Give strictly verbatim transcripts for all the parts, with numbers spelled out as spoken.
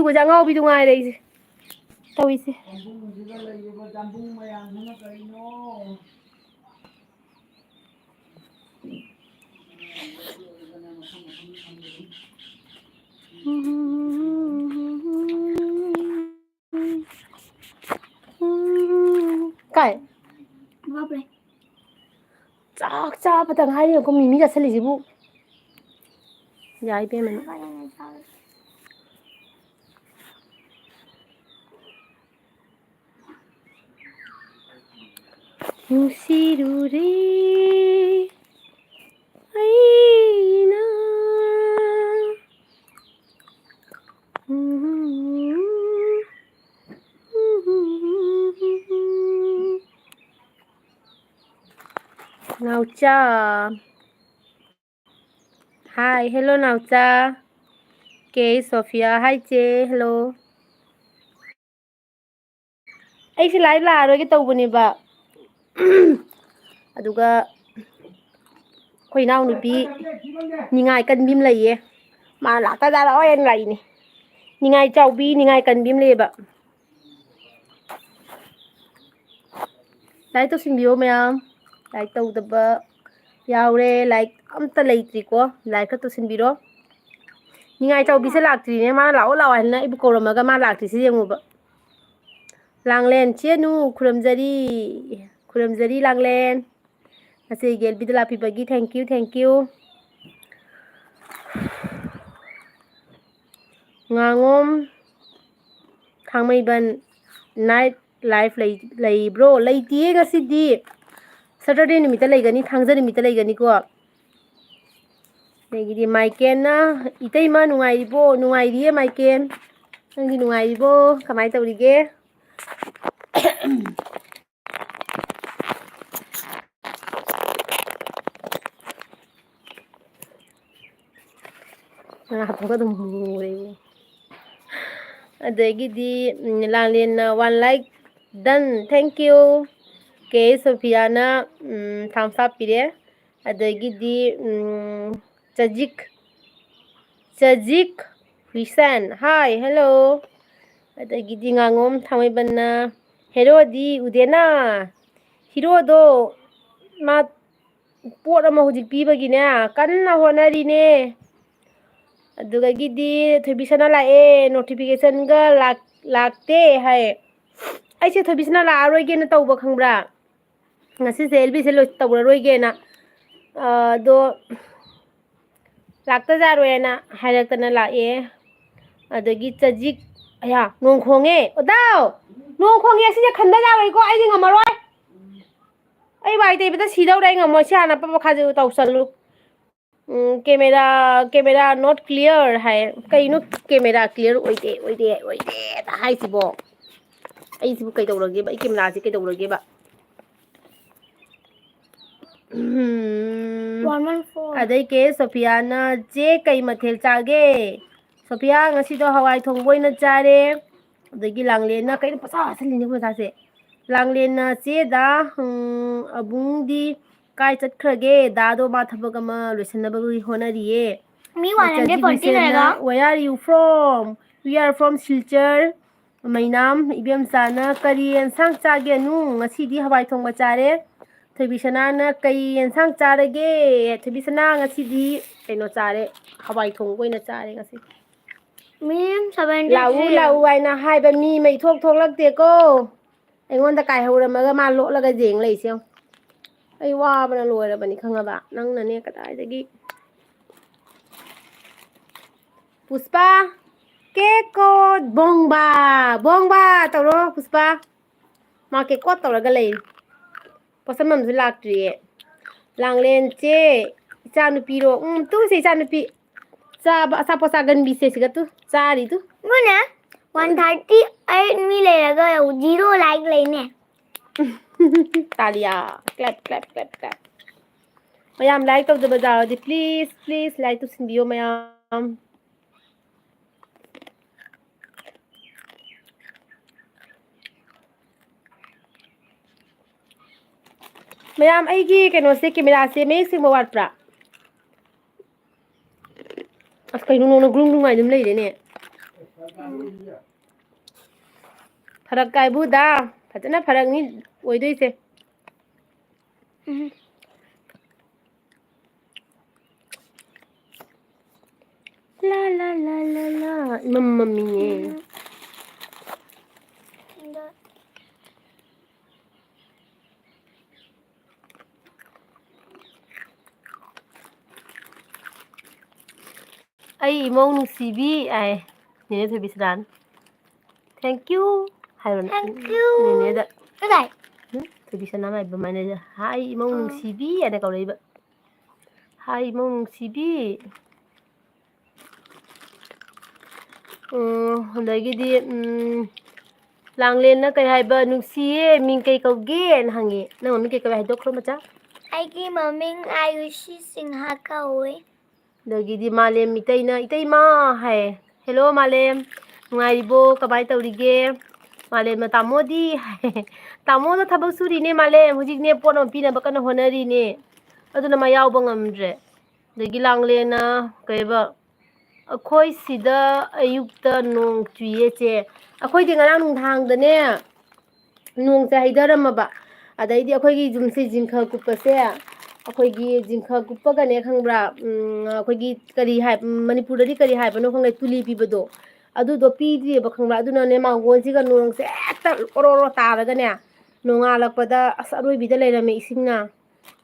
ꯎꯕꯁꯦ ꯑꯉꯥꯎꯕꯤꯗꯨ ꯉꯥꯏꯔꯦ ꯑꯩꯁꯦ ꯇꯧꯔꯤꯁꯦ꯫ ꯀꯥꯏ? ꯆꯥꯛ ꯆꯥꯕꯗ ꯉꯥꯏꯔꯤ ꯑꯩꯈꯣꯏ ꯃꯤꯃꯤ ꯆꯥꯁꯤꯜꯂꯤꯁꯤꯕꯨ꯫ ꯌꯥꯏ ꯏꯕꯦꯝꯃ ꯅꯪ꯫ ꯅꯨꯡꯁꯤꯔꯨꯔꯦ ꯑꯩꯅ꯫ ꯅꯥꯎꯆꯥ꯫ Hi, hello, ꯅꯥꯎꯆꯥ꯫ ꯀꯦ ꯁꯣꯐꯤꯌꯥ, hi, ꯆꯦ, hello꯫ ꯑꯩꯁꯦ live ꯂꯥꯛꯑꯔꯣꯏꯒꯦ ꯇꯧꯕꯅꯦꯕ꯫ ꯑꯗꯨꯒ ꯑꯩꯈꯣꯏ ꯏꯅꯥꯎꯅꯨꯄꯤ ꯅꯤꯡꯉꯥꯏ ꯀꯟꯕꯤ ꯑꯃ ꯂꯩꯌꯦ꯫ ꯃꯥ ꯂꯥꯛꯇ ꯂꯥꯛꯑꯣꯏꯅ ꯂꯥꯛꯏꯅꯦ꯫ ꯅꯤꯡꯉꯥꯏ ꯆꯥꯎꯕꯤ, ꯅꯤꯡꯉꯥꯏ ꯀꯟꯕꯤ ꯑꯃ ꯂꯩꯌꯦꯕ꯫ Like ꯇꯧꯁꯤꯟꯕꯤꯌꯣ ꯃꯌꯥꯝ꯫ Like ꯇꯧꯗꯕ ꯌꯥꯎꯔꯦ꯫ Like ꯑꯝꯇ ꯂꯩꯇ꯭ꯔꯤꯀꯣ꯫ Like ꯈꯔ ꯇꯧꯁꯤꯟꯕꯤꯔꯣ꯫ ꯅꯤꯡꯉꯥꯏ ꯆꯥꯎꯕꯤꯁꯦ ꯂꯥꯛꯇ꯭ꯔꯤꯅꯦ꯫ ꯃꯥꯅ "ꯂꯥꯛꯑꯣ, ꯂꯥꯛꯑꯣ" ꯍꯥꯏꯅ ꯑꯩꯕꯨ ꯀꯧꯔꯝꯃꯒ ꯃꯥ ꯂꯥꯛꯇ꯭ꯔꯤꯁꯦ ꯌꯦꯡꯉꯨꯕ꯫ ꯂꯥꯡꯂꯦꯟ ꯆꯦꯅꯨ, ꯈꯨꯔꯨꯝꯖꯔꯤ꯫ ꯈꯨꯔꯨꯝꯖꯔꯤ, ꯂꯥꯡꯂꯦꯟ꯫ ꯉꯁꯤꯒꯤ ꯑꯦꯜꯕꯤꯗ ꯂꯥꯛꯄꯤꯕꯒꯤ thank you, thank you꯫ ꯉꯥꯉꯣꯝ Thangmeiband night live ꯂꯩ-, ꯂꯩꯕ꯭ꯔꯣ? ꯂꯩꯇꯤꯌꯦ ꯉꯁꯤꯗꯤ꯫ Saturday ꯅꯨꯃꯤꯠꯇ ꯂꯩꯒꯅꯤ, ꯊꯥꯡꯖ ꯅꯨꯃꯤꯠꯇ ꯂꯩꯒꯅꯤꯀꯣ꯫ ꯑꯗꯒꯤꯗꯤ ꯃꯥꯏꯀꯦꯟꯅ, "ꯏꯇꯩꯃ ꯅꯨꯡꯉꯥꯏꯔꯤꯕꯣ?" "ꯅꯨꯡꯉꯥꯏꯔꯤꯌꯦ ꯃꯥꯏꯀꯦꯟ꯫ ꯅꯪꯗꯤ ꯅꯨꯡꯉꯥꯏꯔꯤꯕꯣ? ꯀꯃꯥꯏꯅ ꯇꯧꯔꯤꯒꯦ?" ꯉꯥ ꯍꯥꯞꯄꯒ ꯑꯗꯨꯝ ꯃꯨꯔꯦ꯫ ꯑꯗꯒꯤꯗꯤ, ꯎꯝ, ꯂꯥꯡꯂꯦꯟꯅ one like done, thank you꯫ K ꯁꯣꯐꯤꯌꯥꯅ, um, thumbs up ꯄꯤꯔꯦ꯫ ꯑꯗꯒꯤꯗꯤ, ꯎꯝ, ꯆꯖꯤꯛ, ꯆꯖꯤꯛ Listen, hi, hello. ꯑꯗꯒꯤꯗꯤ ꯉꯥꯉꯣꯝ ꯊꯥꯡꯃꯩꯕꯟꯅ, ꯍꯦꯔꯣꯗꯤ ꯎꯗꯦꯅ, ꯍꯤꯔꯣꯗꯣ ꯃꯥ ꯄꯣꯠ ꯑꯃ ꯍꯧꯖꯤꯛ ꯄꯤꯕꯒꯤꯅꯦ ꯀꯟꯅ ꯍꯣꯠꯅꯔꯤꯅꯦ꯫ ꯑꯗꯨꯗꯒꯤꯗꯤ ꯊꯣꯏꯕꯤꯁꯅꯥ ꯂꯥꯛꯑꯦ, ꯅꯣꯇꯤꯐꯤꯀꯦꯁꯟꯒ ꯂꯥꯛꯇꯦ ꯍꯥꯏ꯫ ꯑꯩꯁꯦ ꯊꯣꯏꯕꯤꯁꯅꯥ ꯂꯥꯛꯑꯔꯣꯏꯒꯦꯅ ꯇꯧꯕ, ꯈꯪꯕ꯭ꯔꯥ? ꯉꯁꯤꯁꯦ ꯑꯦꯜ ꯕꯤꯁꯦ ꯂꯣꯏ ꯇꯧꯔꯔꯣꯏꯒꯦꯅ꯫ ꯑꯗꯣ ꯂꯥꯛꯇꯖꯥꯔꯣꯏꯅ ꯍꯥꯏꯔꯛꯇꯅ ꯂꯥꯛꯑꯦ꯫ ꯑꯗꯒꯤ ꯆꯖꯤꯛ, ꯑꯌꯥ, ꯅꯣꯡ ꯈꯣꯡꯉꯦ꯫ ꯑꯣꯗꯥꯎ! ꯅꯣꯡ ꯈꯣꯡꯉꯦ, ꯑꯁꯤꯁꯦ ꯈꯟꯗ ꯌꯥꯔꯣꯏꯀꯣ, ꯑꯩꯗꯤ ꯉꯝꯃꯔꯣꯏ꯫ ꯑꯩ ꯋꯥꯏ ꯇꯩꯕꯗ ꯁꯤꯗꯧꯔꯦ, ꯑꯩ ꯉꯝꯃꯣꯏ꯫ ꯁꯤ ꯍꯥꯟꯅ ꯄꯕ ꯈꯥꯖꯨ ꯇꯧꯁꯜꯂꯨ꯫ ꯎꯝ, camera, camera not clear ꯍꯥꯏ꯫ ꯀꯩꯅꯣ camera clear ꯑꯣꯏꯗꯦ, ꯑꯣꯏꯗꯦ, ꯑꯣꯏꯗꯦ ꯍꯥꯏꯁꯤꯕꯣ? ꯑꯩꯁꯤꯕꯨ ꯀꯩꯗꯧꯔꯒꯦꯕ? ꯑꯩ cameraꯁꯤ ꯀꯩꯗꯧꯔꯒꯦꯕ? ꯎꯝ꯫ One one four꯫ ꯑꯗꯩ ꯀꯦ ꯁꯣꯐꯤꯌꯥꯅ, "ꯆꯦ, ꯀꯩ ꯃꯊꯦꯜ ꯆꯥꯒꯦ?" ꯁꯣꯐꯤꯌꯥ, "ꯉꯁꯤꯗꯣ ꯍꯋꯥꯏ ꯊꯣꯡꯕ ꯑꯣꯏꯅ ꯆꯥꯔꯦ"꯫ ꯑꯗꯒꯤ ꯂꯥꯡꯂꯦꯟꯅ, "ꯀꯩꯅꯣ ꯄꯪꯆꯥ ꯆꯥꯁꯤꯜꯂꯤꯅꯦ ꯑꯩꯈꯣꯏ ꯃꯆꯥꯁꯦ"꯫ ꯂꯥꯡꯂꯦꯟꯅ, "ꯆꯦꯗ, ꯎꯝ, ꯑꯕꯨꯡꯗꯤ ꯀꯥꯏ ꯆꯠꯈ꯭ꯔꯒꯦ? ꯗꯥꯗꯣ ꯃꯥ ꯊꯕꯛ ꯑꯃ ꯂꯣꯏꯁꯤꯟꯅꯕꯒꯤ ꯍꯣꯠꯅꯔꯤꯌꯦ"꯫ ꯃꯤ one hundred forty ꯂꯩꯔꯒ? "Where are you from?" "We are from Silchar." ꯃꯩꯅꯥꯝ ꯏꯕꯦꯝꯆꯥꯅ, "ꯀꯔꯤ ꯑꯦꯟꯁꯥꯡ ꯆꯥꯒꯦꯅꯨ?" "ꯉꯁꯤꯗꯤ ꯍꯋꯥꯏ ꯊꯣꯡꯕ ꯆꯥꯔꯦ"꯫ ꯊꯣꯏꯕꯤꯁꯅꯥꯅ, "ꯀꯩ ꯑꯦꯟꯁꯥꯡ ꯆꯥꯔꯒꯦ?" ꯊꯣꯏꯕꯤꯁꯅꯥ, "ꯉꯁꯤꯗꯤ ꯀꯩꯅꯣ ꯆꯥꯔꯦ, ꯍꯋꯥꯏ ꯊꯣꯡꯕ ꯑꯣꯏꯅ ꯆꯥꯔꯦ ꯉꯁꯤ"꯫ ꯃꯤ seventy three꯫ "ꯂꯥꯛꯎ, ꯂꯥꯛꯎ" ꯍꯥꯏꯅ ꯍꯥꯏꯕ ꯃꯤ ꯑꯃ ꯏꯊꯣꯛ ꯊꯣꯛꯂꯛꯇꯦꯀꯣ꯫ ꯑꯩꯉꯣꯟꯗ ꯀꯥꯏꯍꯧꯔꯝꯃꯒ ꯃꯥ ꯂꯣꯠꯂꯒ ꯌꯦꯡ ꯂꯩꯁꯦ ꯌꯦꯡꯉꯨ꯫ ꯑꯩ ꯋꯥꯕꯅ ꯂꯣꯏꯔꯕꯅꯤ, ꯈꯪꯉꯕ? ꯅꯪꯅꯅꯦ ꯀꯗꯥꯏꯗꯒꯤ꯫ ꯄꯨꯁꯄꯥ, ꯀꯦꯀꯣ, ꯕꯣꯡꯕꯥ, ꯕꯣꯡꯕꯥ ꯇꯧꯔꯣ, ꯄꯨꯁꯄꯥ꯫ ꯃꯥ ꯀꯦꯀꯣ ꯇꯧꯔꯒ ꯂꯩ꯫ ꯄꯣꯠꯁꯝꯕꯝꯁꯨ ꯂꯥꯛꯇ꯭ꯔꯤꯌꯦ꯫ ꯂꯥꯡꯂꯦꯟ ꯆꯦ, ꯏꯆꯥꯅꯨꯄꯤꯔꯣ? ꯎꯝ, ꯇꯨꯁꯦ ꯏꯆꯥꯅꯨꯄꯤ꯫ ꯆꯥꯕ, ꯑꯆꯥꯄꯣꯠ ꯆꯥꯒꯟꯕꯤꯁꯦ ꯁꯤꯒ ꯇꯨ, ꯆꯥꯔꯤ ꯇꯨ꯫ ꯃꯣꯏꯅ one thirty eight ꯃꯤ ꯂꯩꯔꯒ zero like ꯂꯩꯅꯦ꯫ ꯇꯥꯂꯤꯌꯥ꯫ Clap, clap, clap, clap꯫ ꯃꯌꯥꯝ like ꯇꯧꯗꯕ ꯌꯥꯎꯔꯗꯤ please, please like ꯇꯧꯁꯤꯟꯕꯤꯌꯣ ꯃꯌꯥꯝ꯫ ꯃꯌꯥꯝ, ꯑꯩꯒꯤ ꯀꯩꯅꯣꯁꯦ, cameraꯁꯦ ꯃꯌꯦꯛ ꯁꯦꯡꯕ ꯋꯥꯠꯄ꯭ꯔꯥ? ꯑꯁ, ꯀꯩꯅꯣ ꯅꯣꯡꯅ ꯒ꯭ꯔꯨꯡ ꯒ꯭ꯔꯨꯡ ꯍꯥꯏ ꯑꯗꯨꯝ ꯂꯩꯔꯦꯅꯦ꯫ ꯐꯔꯛ ꯀꯥꯏꯕꯨꯗ ꯐꯖꯅ ꯐꯔꯛꯅꯤ ꯑꯣꯏꯗꯣꯏꯁꯦ꯫ ꯎꯝ꯫ ꯂꯥ, ꯂꯥ, ꯂꯥ, ꯂꯥ, ꯂꯥ꯫ ꯏꯃꯝ ꯃꯝꯃꯤꯅꯦ꯫ ꯎꯝ꯫ "ꯑꯩ ꯏꯃꯧ ꯅꯨꯡꯁꯤꯕꯤ" ꯍꯥꯏ ꯅꯦꯅꯦ ꯊꯣꯏꯕꯤꯁꯅꯥꯅ꯫ "Thank you" ꯍꯥꯏꯔꯣꯅꯦ꯫ "Thank you" ꯅꯦꯅꯦꯗ꯫ ꯀꯗꯥꯏ? ꯎꯝ? ꯊꯣꯏꯕꯤꯁꯅꯥ ꯃꯥꯏꯕ ꯃꯥꯟꯅꯩꯗ꯫ "ꯍꯥꯏ ꯏꯃꯧ ꯑꯥ꯫ ꯅꯨꯡꯁꯤꯕꯤ" ꯍꯥꯏꯅ ꯀꯧꯔꯛꯏꯕ꯫ "ꯍꯥꯏ ꯏꯃꯧ ꯅꯨꯡꯁꯤꯕꯤ"꯫ ꯎꯝ, ꯑꯗꯒꯤꯗꯤ, ꯎꯝ, ꯂꯥꯡꯂꯦꯟꯅ ꯀꯩ ꯍꯥꯏꯕ? "ꯅꯨꯡꯁꯤꯌꯦ, ꯃꯤꯡ ꯀꯩ ꯀꯧꯒꯦꯅ?" ꯍꯪꯉꯤ꯫ ꯅꯪ ꯃꯃꯤꯡ ꯀꯩ ꯀꯧꯏ ꯍꯥꯏꯗꯣꯛꯈ꯭ꯔꯣ, ꯃꯆꯥ꯫ ꯑꯩꯒꯤ ꯃꯃꯤꯡ ꯑꯥꯌꯨꯁꯤ ꯁꯤꯡꯍꯥ ꯀꯧꯏ꯫ ꯑꯗꯒꯤꯗꯤ ꯃꯥꯂꯦꯝ ꯃꯤꯇꯩꯅ "ꯏꯇꯩꯃ" ꯍꯥꯏꯌꯦ꯫ "Hello, ꯃꯥꯂꯦꯝ꯫ ꯅꯨꯡꯉꯥꯏꯔꯤꯕꯣ? ꯀꯃꯥꯏ ꯇꯧꯔꯤꯒꯦ?" ꯃꯥꯂꯦꯝꯅ "ꯇꯥꯃꯣꯗꯤ?" ꯍꯥꯏ꯫ "ꯇꯥꯃꯣꯅ ꯊꯕꯛ ꯁꯨꯔꯤꯅꯦ, ꯃꯥꯂꯦꯝ꯫ ꯍꯧꯖꯤꯛꯅꯦ ꯄꯣꯠ ꯑꯃ ꯄꯤꯅꯕ ꯀꯟꯅ ꯍꯣꯠꯅꯔꯤꯅꯦ꯫ ꯑꯗꯨꯅ ꯃꯥ ꯌꯥꯎꯕ ꯉꯝꯗ꯭ꯔꯦ"꯫ ꯑꯗꯒꯤ ꯂꯥꯡꯂꯦꯟꯅ ꯀꯩꯕ, "ꯑꯩꯈꯣꯏ ꯁꯤꯗ ꯑꯌꯨꯛꯇ ꯅꯣꯡ ꯆꯨꯏꯌꯦ, ꯆꯦ꯫ ꯑꯩꯈꯣꯏꯗꯤ ꯉꯔꯥꯡ ꯅꯨꯡꯗꯥꯡꯗꯅꯦ, ꯅꯣꯡꯁꯦ ꯍꯩꯊꯔꯝꯃꯕ꯫ ꯑꯗꯩꯗꯤ ꯑꯩꯈꯣꯏꯒꯤ ꯌꯨꯝꯁꯦ ꯖꯤꯡꯈ ꯀꯨꯞꯄꯁꯦ, ꯑꯩꯈꯣꯏꯒꯤ ꯖꯤꯡꯈ ꯀꯨꯞꯄꯒꯅꯦ, ꯈꯪꯕ꯭ꯔꯥ? ꯎꯝ, ꯑꯩꯈꯣꯏꯒꯤ ꯀꯔꯤ ꯍꯥꯏ, ꯃꯅꯤꯄꯨꯔꯗꯗꯤ ꯀꯔꯤ ꯍꯥꯏꯕꯅꯣ ꯈꯪꯗꯦ, ꯇꯨꯂꯤ ꯄꯤꯕꯗꯣ, ꯑꯗꯨꯗꯣ ꯄꯤꯗ꯭ꯔꯤꯑꯕ, ꯈꯪꯕ꯭ꯔꯥ? ꯑꯗꯨꯅꯅꯦ, ꯃꯥꯡꯒꯣꯟꯁꯤꯒ ꯅꯣꯡꯁꯦ ꯍꯦꯛꯇ ꯑꯣꯔꯣ ꯑꯣꯔꯣ ꯇꯥꯔꯒꯅꯦ, ꯅꯣꯡꯉꯥꯜꯂꯛꯄꯗ ꯑꯁ ꯑꯔꯣꯏꯕꯤꯗ ꯂꯩꯔꯝꯃꯦ ꯏꯁꯤꯡꯅ꯫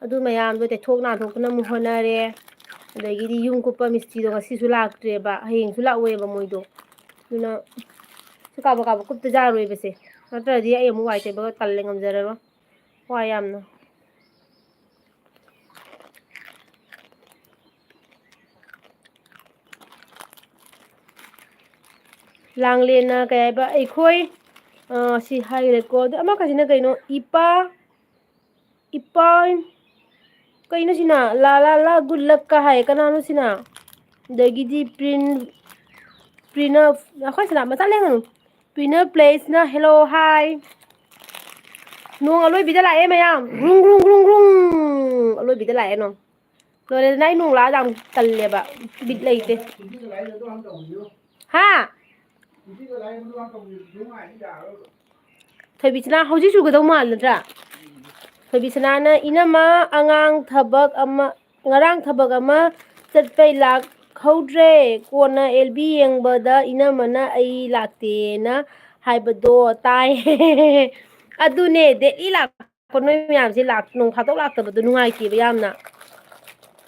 ꯑꯗꯨ ꯃꯌꯥꯝꯗꯣ ꯇꯩꯊꯣꯛ ꯅꯥꯟꯊꯣꯛꯇꯅ ꯑꯃꯨꯛ ꯍꯣꯠꯅꯔꯦ꯫ ꯑꯗꯒꯤꯗꯤ ꯌꯨꯝ ꯀꯨꯞꯄ ꯃꯤꯁꯇ꯭ꯔꯤꯗꯣ ꯉꯁꯤꯁꯨ ꯂꯥꯛꯇ꯭ꯔꯦꯕ, ꯍꯌꯦꯡꯁꯨ ꯂꯥꯛꯑꯣꯏꯕ ꯃꯣꯏꯗꯣ꯫ ꯑꯗꯨꯅ ꯁꯤ ꯀꯥꯕꯛ ꯀꯥꯕꯛ ꯀꯨꯞꯇ ꯌꯥꯔꯣꯏꯕꯁꯦ, ꯅꯠꯇ꯭ꯔꯗꯤ ꯑꯩ ꯑꯃꯨꯛ ꯋꯥꯏ ꯇꯩꯕꯒ ꯇꯜꯂꯦ, ꯉꯝꯖꯔꯔꯣꯏ꯫ ꯋꯥꯏ ꯌꯥꯝꯅ꯫ ꯂꯥꯡꯂꯦꯟꯅ ꯀꯩ ꯍꯥꯏꯕ? ꯑꯩꯈꯣꯏ, ꯑ, ꯁꯤ ꯍꯥꯏꯈ꯭ꯔꯦꯀꯣ꯫ ꯑꯗꯣ ꯑꯃꯈꯛꯁꯤꯅ ꯀꯩꯅꯣ? ꯏꯄꯥ, ꯏꯄꯥ, ꯀꯩꯅꯣ ꯁꯤꯅ? ꯂꯥ, ꯂꯥ, ꯂꯥ, good luck ꯀ ꯍꯥꯏ꯫ ꯀꯅꯥꯅꯣ ꯁꯤꯅ? ꯑꯗꯒꯤꯗꯤ ꯄ꯭ꯔꯤꯟ, ꯄ꯭ꯔꯤꯅ, ꯑꯩꯈꯣꯏ ꯁꯤꯅ ꯃꯆꯥ ꯂꯦꯡꯒꯅꯨ꯫ ꯄ꯭ꯔꯤꯅ ꯄ꯭ꯂꯦꯁꯅ hello, hi꯫ ꯅꯣꯡ ꯑꯂꯣꯏꯕꯤꯗ ꯂꯥꯛꯑꯦ ꯃꯌꯥꯝ꯫ ꯒ꯭ꯔꯨꯡ, ꯒ꯭ꯔꯨꯡ, ꯒ꯭ꯔꯨꯡ, ꯒ꯭ꯔꯨꯡ꯫ ꯑꯂꯣꯏꯕꯤꯗ ꯂꯥꯛꯑꯦ ꯅꯣꯡ꯫ ꯂꯣꯏꯔꯦꯗꯅ, ꯑꯩ ꯅꯣꯡꯂꯥ ꯌꯥꯝ ꯇꯜꯂꯦꯕ, ꯕꯤꯠ ꯂꯩꯇꯦ꯫ ꯍꯥ? ꯊꯣꯏꯕꯤꯁꯅꯥ ꯍꯧꯖꯤꯛ ꯆꯨꯒꯗꯧ ꯃꯥꯜꯂꯗ꯭ꯔꯥ? ꯊꯣꯏꯕꯤꯁꯅꯥꯅ, "ꯏꯅꯝꯃ, ꯑꯉꯥꯡ ꯊꯕꯛ ꯑꯃ, ꯉꯔꯥꯡ ꯊꯕꯛ ꯑꯃ ꯆꯠꯄꯩ ꯂꯥꯛꯍꯧꯗ꯭ꯔꯦ꯫ ꯀꯣꯟꯅ ꯑꯦꯜ ꯕꯤ ꯌꯦꯡꯕꯗ ꯏꯅꯝꯃꯅ ꯑꯩ ꯂꯥꯛꯇꯦꯅ ꯍꯥꯏꯕꯗꯣ ꯇꯥꯏ꯫" ꯑꯗꯨꯅꯦ, ꯗꯦꯠꯂꯤ ꯂꯥꯛꯄ ꯅꯣꯏ ꯃꯌꯥꯝꯁꯦ ꯂꯥꯛ-, ꯅꯣꯡ ꯐꯥꯗꯣꯛ ꯂꯥꯛꯇꯕꯗꯣ ꯅꯨꯡꯉꯥꯏꯇꯦꯕ ꯌꯥꯝꯅ꯫